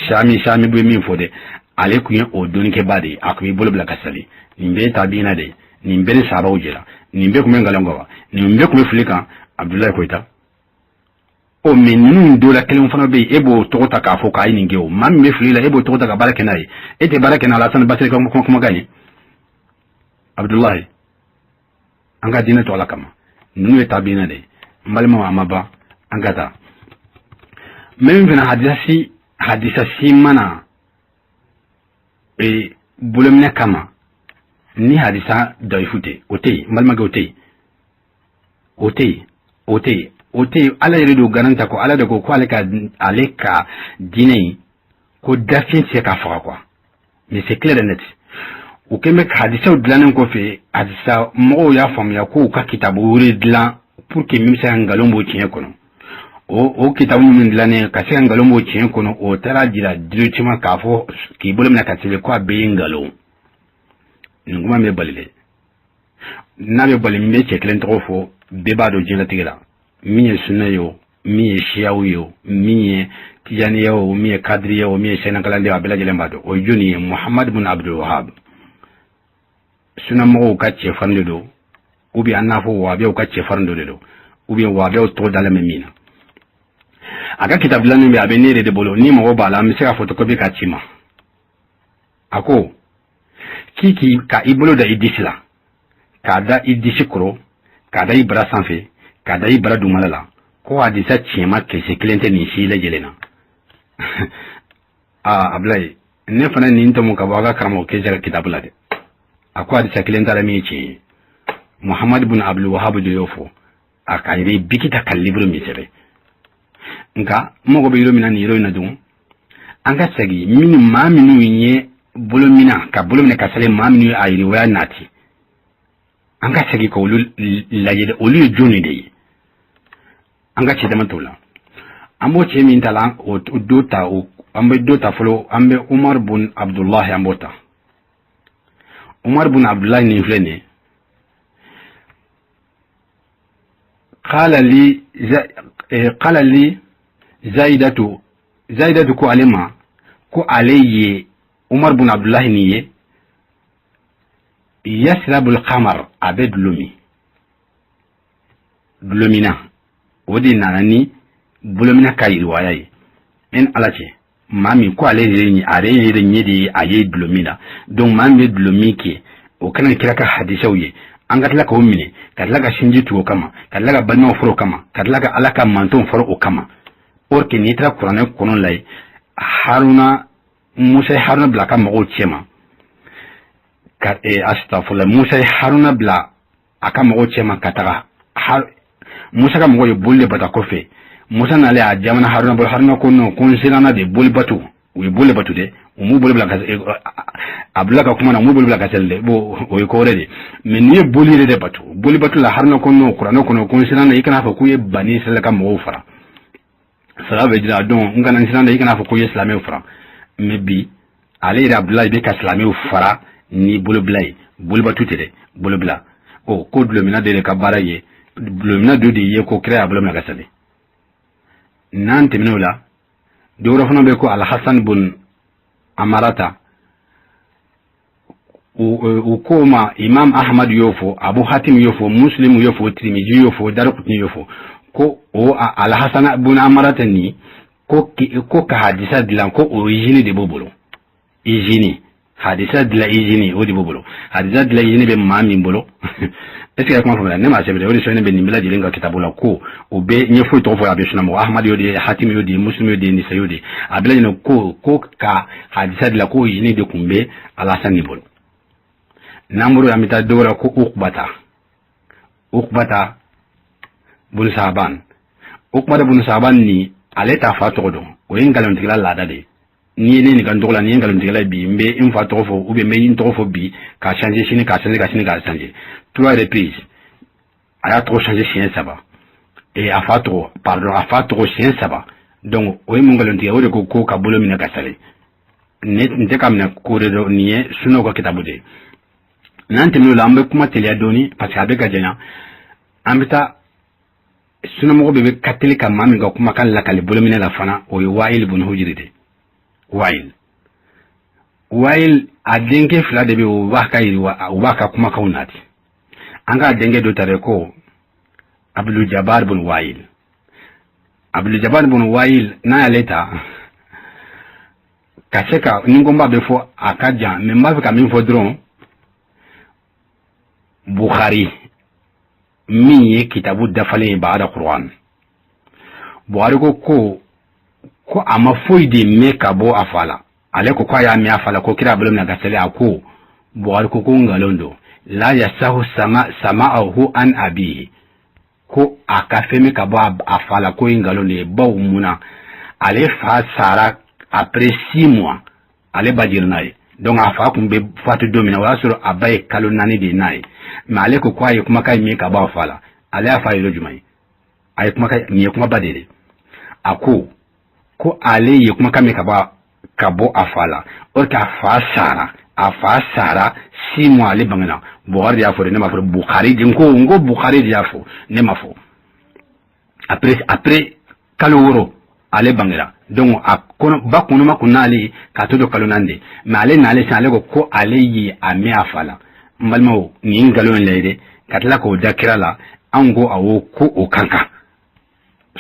Shami, Shami bɛ min fɔ dɛ, ale kun ye o dɔnnikɛbaa de ye. A kun b'i bolo bila ka sali. Nin bɛɛ ye tabiina de ye, nin bɛɛ ni sahabaw jɛra, nin bɛɛ kun bɛ nkalon kan wa, nin bɛɛ kun bɛ fili kan. Abudulayi Koyita o, mais ninnu dɔ la kelen fana bɛ yen, e b'o tɔgɔ ta k'a fɔ k'a ye nin kɛ. O maa min bɛ fili la, e b'o tɔgɔ ta ka baara kɛ n'a ye. E tɛ baara kɛ n'a Alasani Basiri ka kumakan ye. Abudulayi, an ka diinɛ to Ala kama. Ninnu ye tabiina de ye. N balimaw, a ma ban, an ka taa. Min fana hadisa si, hadisa si mana e bolominɛ kama ni hadisa dayifu tɛ, o tɛ yen. N balimakɛ, o tɛ yen, o tɛ yen, o tɛ yen, o tɛ yen. Ala yɛrɛ don garan ta ko Ala de ko ko ale ka diinɛ in ko dafin tɛ se k'a faga quoi. Mais c'est clair et net, u kɛn bɛ hadisaw dilannen kɔfɛ, hadisa mɔgɔw y'a faamuya ko u ka kitabu wɛrɛ dilan pour que min bɛ se ka nkalon bɔ tiɲɛ kɔnɔ. O kitabu minnu dilannen ka se ka nkalon bɔ tiɲɛ kɔnɔ, o taara jira directement k'a fɔ k'i bolo minɛ ka seli ko a bɛɛ ye nkalon. Nin kuma bɛ bali dɛ. N'a bɛ bali, n bɛ cɛ kelen tɔgɔ fɔ, bɛɛ b'a dɔn diɲɛlatigɛ la, min ye sunna ye o, min ye siyaw ye o, min ye tijaniya o, min ye kadiriya o, min ye sɛnɛkalanden o, a bɛɛ lajɛlen b'a dɔn. O ye jɔnni ye? Muhamadu bin Abdul Wahab. Sunamɔgɔw ka cɛfarin de don, ou bien an n'a fɔ wahabiyaw ka cɛfarin dɔ de don, ou bien wahabiyaw tɔgɔ dalen bɛ min na. A ka kitabu dilannen bɛ, a bɛ ne yɛrɛ de bolo. Ni mɔgɔ b'a la, an bɛ se ka photocopie k'a ci ma. A ko k'i k'i ka i bolo da i disi la, k'a da i disi kɔrɔ, k'a da i bara sanfɛ, k'a da i bara dugumala la, ko hadisa tiɲɛma kisɛ kelen tɛ nin si lajɛlen na. Aa, Abulayi, ne fana nin tɔmɔ ka bɔ a ka karamɔgɔ Keyita ka kitabu la dɛ. A ko hadisa kelen t'a la min ye tiɲɛ ye. Muhamadu bin Abdul Wahab de y'o fɔ, a ka yɛrɛ biki ta ka livre min sɛbɛn. Nka n mago bɛ yɔrɔ min na nin yɔrɔ in na dɔrɔn, an ka segin minnu, maa minnu ye bolo minɛ ka bolo minɛ ka sali, maa minnu ye a yiriwaya nati, an ka segin ka olu lajɛ, olu ye jɔnni de ye? An ka cɛ dama t'o la. An b'o cɛ min ta la, o do ta, o an bɛ dɔ ta fɔlɔ, an bɛ Umar bun Abdulahi, an b'o ta. Umar bun Abdulahi nin filɛ nin ye. Qala li Zaidatu, Zaidatu ko ale ma ko ale ye Umar bun Abdulahi nin ye, yasrabul khamar, a bɛ dulɔ min. Dulɔminna, o de nana ni bolomina ka yiriwaya ye. E ni Ala cɛ, maa min ko ale yɛrɛ, ale yɛrɛ ɲɛ de ye a ye dulɔ min na. Donc maa min bɛ dulɔ min kɛ, o kana kira ka hadisaw ye, an ka tila k'o minɛ, ka tila ka sinji tugu o kama, ka tila ka balimaw fɔrɔ o kama, ka tila ka Ala ka mantonw fɔrɔ o kama. Or que n'i taara kuranɛ kɔnɔ la ye, Haruna, Musa ye Haruna bila a ka mɔgɔw cɛma ka astafurla, Musa ye Haruna bila a ka mɔgɔw cɛma ka taga. Musa ka mɔgɔw ye boli de bata kɔfɛ. Musa nalen, a jamana Haruna bolo. Haruna ko non, ko n siranna de boli bato. U ye boli bato dɛ, u m'u bolo bila ka a bila ka kuma na, u m'u bolo bila ka seli dɛ. Bon, o ye ko wɛrɛ de. Mais n'i ye boli yɛrɛ de bato, boli bato la, Haruna ko non, kuranɛ kɔnɔ ko n siranna, i kana fɔ k'u ye bani Israɛl ka mɔgɔw fara. Cela veut dire donc n kana n siran dɛ, i kana fɔ ko ye silamɛw fara. Mais bi, ale yɛrɛ Abudulayi bɛ ka silamɛw fara ni bolobila ye. Bolibatu tɛ dɛ, bolobila. O ko dulɔmina de ka baara ye. Bolominɛ dɔ de ye ko kira y'a bolo minɛ ka sali. N'an tɛmɛn'o la, dɔ wɛrɛ fana bɛ ko Alhasan bun Amarata. U ko ma, Imam Ahmad y'o fɔ, Abu Hatim y'o fɔ, Muslim y'o fɔ, Tirmidhi y'o fɔ, Darqutni y'o fɔ, ko o Alhasan bun Amarata ni ko ka hadisa dilan, ko origine de b'o bolo. Usine hadisa dilan, usine o de b'o bolo. Hadisa dilan usine bɛ maa min bolo, est ce que kuma faamuya? Ne m'a sɛbɛn dɛ, o de sɛbɛnnen bɛ nin bɛɛ lajɛlen ka kitabu la, ko o bɛ n ye foyi tɔgɔ fɔ, a bɛ sunamɔgɔ. Ahmad y'o de ye, Hatim y'o de ye, Muslim y'o de ye, Nisa y'o de ye. A bɛɛ lajɛlen ko ka hadisa dilan, ko usine de tun bɛ Alhasan nin bolo. N'an bɔr'o la, an bɛ taa dɔ wɛrɛ ko Ukbata bun Saban. Ukbata bun Saban ni, ale t'a fa tɔgɔ dɔn. O ye nkalontigɛla laada de ye. N'i ye ne ɲininka n tɔgɔ la, ni ye nkalontigɛla ye bi, n bɛ n fa tɔgɔ fɔ ou bien n bɛ n tɔgɔ fɔ bi k'a changer sini, k'a changer ka sini, k'a changer trois reprises. A y'a tɔgɔ changer siɲɛ saba, et a fa tɔgɔ, pardon, a fa tɔgɔ siɲɛ saba. Donc o ye mun nkalontigɛ? O de ko ka bolo minɛ ka sali. Ne n tɛ ka minɛ ko de dɔn, nin ye sunnaw ka kitabu de ye. N'an tɛmɛn'o la, an bɛ kuma teliya dɔɔni parce que a bɛ ka janya. An bɛ taa sunamɔgɔ bɛɛ bɛ ka teli ka maa min ka kumakan lakali bolominɛ la fana, o ye Wayil bun Hujiri de. Wayil, a denkɛ fila de bɛ, o b'a ka yiriwa, u b'a ka kumakanw nati. An k'a denkɛ dɔ ta dɛ, ko Abdul Jabbar bun Wayil. Abdul Jabbar bun Wayil, n'a y'ale ta ka se ka ni ko n b'a bɛ fɔ, a ka jan, mais n b'a fɛ ka min fɔ dɔrɔn, Bukhari min ye kitabu dafalen ye baada Quran, Buhari ko a ma foyi de mɛn ka bɔ a fa la. Ale ko k'a y'a mɛn a fa la ko kira bolo minɛ ka seli. A ko, Buhari ko nkalon don. La yasahu sama sama'ahu an abihi, ko a ka fɛn min ka bɔ a fa la, ko ye nkalon de ye. Baw mun na? Ale fa sara après 6 mois, ale ba jiginna n'a ye. Donc a fa kun bɛ fatu don min na, o y'a sɔrɔ a ba ye kalo 4 de n'a ye. Mais ale ko k'a ye kumakan min ka bɔ a fa la, ale y'a fa yɔrɔ jumɛn ye? A ye kumakan nin ye kumaba de ye. A ko ale ye kumakan min ka bɔ a fa la, o a fa sara, a fa sara 6 mois ale bangena. Buhari de y'a fɔ dɛ, ne m'a fɔ. Bukhari de ko, n ko Bukhari de y'a fɔ, ne ma fɔ. Après kalo 6 ale bangera. Donc a kɔnɔ ba kɔnɔma kun n'ale k'a to kalo 4 de. Mais ale n'ale sisan, ale ko ale ye a mɛn a fa la. N balimaw, nin ye nkalon in lajɛ dɛ, ka tila k'o da kira la. Anw ko awɔ, ko o kan kan.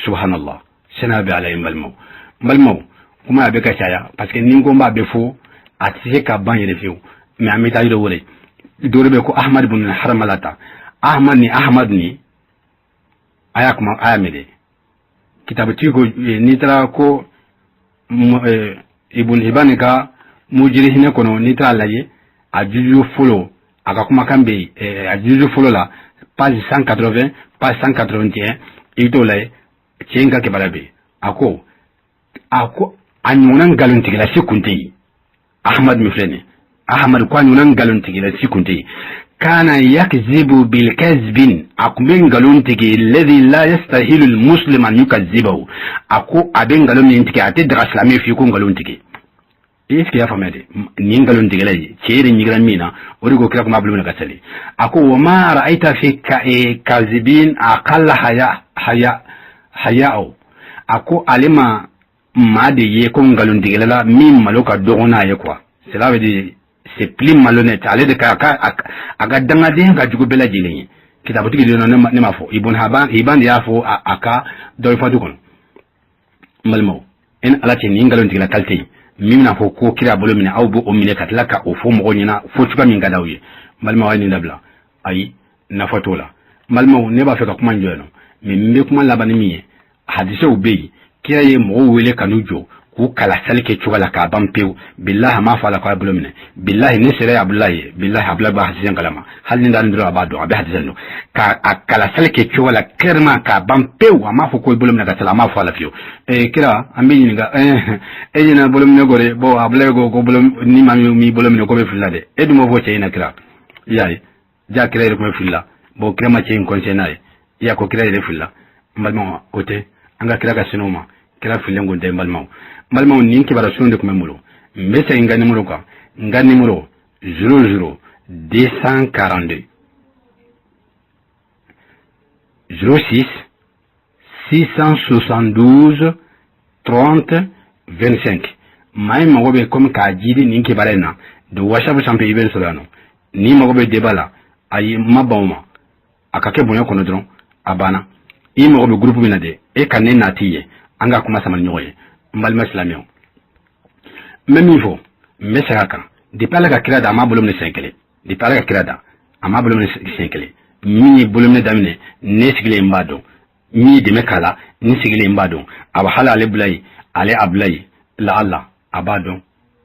Subhanallah, sɛnɛ bɛ ala ye. N balimaw, n balimaw, kuma a bɛ ka caya parce que ni n ko n b'a bɛ fɔ, a tɛ se ka ban yɛrɛ fiyewu. Mais an bɛ taa yɔrɔ wɛrɛ. Dɔ bɛ ko Ahmad bun Harmalata. Ahmad ni Ahmad ni, a y'a kuma, a y'a mɛn dɛ. Kitabutigi ko n'i taara ko Ibn Hibani ka mujiri hinɛ kɔnɔ, n'i taara lajɛ a juju fɔlɔ, a ka kumakan bɛ yen a juju fɔlɔ la, page 180, page 181, i bɛ t'o lajɛ. Cɛ in ka kibaruya bɛ yen. A ko a ɲɔgɔnna nkalontigɛla si kun tɛ yen. Ahmad min filɛ nin ye, Ahmad ko a ɲɔgɔnna nkalontigɛla si kun tɛ yen. Kana yakzibu bilkazbin, a kun bɛ nkalon tigɛ, alladhi la yastahilu almuslim an yukazibahu. A ko a bɛ nkalon min tigɛ, a tɛ daga silamɛ fiyewu ko nkalon tigɛ. Est ce que y'a faamuya de? Nin nkalon tigɛla ye, cɛ yɛrɛ ɲigira min na, o de ko kira kuma bolo minɛ ka sali. A ko wa ma ra'aita fi kazibin aqalla haya haya haya'u. A ko ale ma maa de ye ko nkalon tigɛla la min malo ka dɔgɔn n'a ye quoi. Cela veut dire c'est plus malhonnête. Ale de ka a ka dangadenya ka jugu bɛɛ lajɛlen ye. Kitabutigi de, ne m'a fɔ, Ibn Hiban de y'a fɔ a ka dɔwfatu kɔnɔ. N balimaw, e ni ala cɛ, nin nkalon tigɛla qualité ye min bɛna fɔ ko kira bolo minɛ, aw b'o minɛ ka tila ka o fɔ mɔgɔw ɲɛna fo cogoya min ka d'aw ye. N balimaw, a ye nin dabila. Ayi, nafa t'o la. N balimaw, ne b'a fɛ ka kuma in jɔ yan nɔ, mais n bɛ kuma laban ni min ye, hadisew bɛ yen, kira ye mɔgɔw wele ka n'u jɔ k'u kala sali kɛ cogo la k'a ban pewu. Bilahi, a m'a fɔ a la k'a bolo minɛ. Bilahi, ne sera ye Abulayi ye, bilahi, Abulayi b'a hadise kalama. Hali ni dalen dɔrɔn, a b'a dɔn, a bɛ hadise dɔn. K'a a kala sali kɛ cogo la clairement k'a ban pewu, a m'a fɔ ko i bolo minɛ ka sali, a m'a fɔ a la fiyewu. Ee kira, an bɛ ɲininka, e ɲinɛ bolo minɛ ko de. Bon, Abulayi ko bolo ni maa min m'i bolo minɛ ko bɛ fili la dɛ. E dun m'o fɔ cɛ ɲɛna kira, i y'a ye ja kira yɛrɛ tun bɛ fili la. Bon, kira ma cɛ in conseil n'a ye, i y'a ko kira yɛrɛ filila. N balimaw, o tɛ an ka kira ka siniw ma, kira fililen kun tɛ. N balimaw, n balimaw, nin kibaruya sun de tun bɛ n bolo. N bɛ segin n ka numéro kan. N ka numéro 00 242. 06 672 30 25. Maa in mago bɛ komi k'a jidi nin kibaruya in na don WhatsApp sanfɛ, i bɛ n sɔrɔ yan nɔ. N'i mago bɛ débat la, ayi, n ma ban o ma, a ka kɛ bonya kɔnɔ dɔrɔn, a banna. I mago bɛ groupe min na dɛ, e ka ne nati ye, an ka kuma sama ni ɲɔgɔn ye. N balima silamɛw, n bɛ min fɔ, n bɛ segin a kan: depuis Ala ka kira da, a m'a bolo minɛ siɲɛ kelen. Depuis Ala ka kira da, a m'a bolo minɛ siɲɛ kelen. Min ye bolo minɛ daminɛ, ne sigilen n b'a dɔn. Min ye dɛmɛ k'a la, n sigilen n b'a dɔn. A bɛ hali ale bila yen, ale a bila yen, laala a b'a dɔn,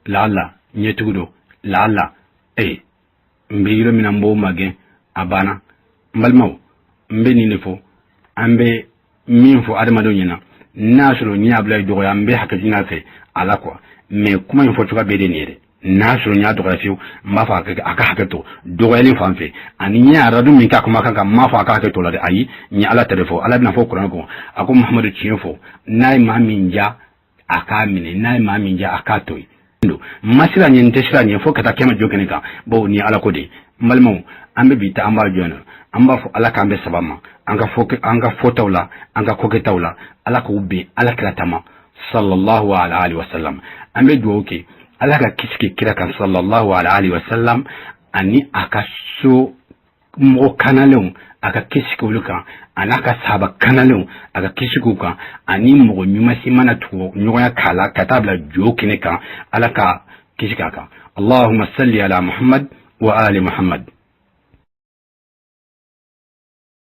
laala ɲɛtugu don, laala ee n bɛ yɔrɔ min na, n b'o magɛn, a banna. N balimaw, n bɛ nin de fɔ, an bɛ min fɔ adamadenw ɲɛna, n'a sɔrɔ n y'a bila dɔgɔya, n bɛ hakɛ ɲini a fɛ a la quoi. Mais kuma in fɔ cogoya bɛɛ de nin ye dɛ. N'a sɔrɔ n y'a dɔgɔya fiyewu, n b'a fɔ a ka hakɛ to dɔgɔyali fan fɛ. Ani n ye aradu min k'a kumakan kan, n m'a fɔ a ka hakɛ to la dɛ. Ayi, n ye Ala ta de fɔ. Ala bɛna fɔ kuranɛ kɔnɔ, a ko: Muhamadu, tiɲɛ fɔ. N'a ye maa min ja, a k'a minɛ. N'a ye maa min ja, a k'a to yen. Don n ma sira ɲɛ, n tɛ sira ɲɛ fo ka taa kɛmɛ jɔ kɛnɛ kan. Bawo nin ye Ala ko de ye. N balimaw, an bɛ bi ta, an b'a jɔ yan nɔ. An b'a fɔ Ala k'an bɛ saba ma an ka fɔ, an ka fɔtaw la, an ka kokɛtaw la. Ala k'u bɛn Ala kira tama, sallallahu alaihi wa sallam. An bɛ dugawu kɛ, Ala ka kisi kɛ kira kan, sallallahu alaihi wa sallam, ani a ka so mɔgɔ kanalenw, a ka kisi kɛ olu kan, a n'a ka sahaba kanalenw, a ka kisi k'u kan, ani mɔgɔ ɲuman si mana tugu ɲɔgɔnya k'a la ka taa bila jo kɛnɛ kan, Ala ka kisi k'a kan. Allahumma salli ala Muhammad wa ali Muhammad.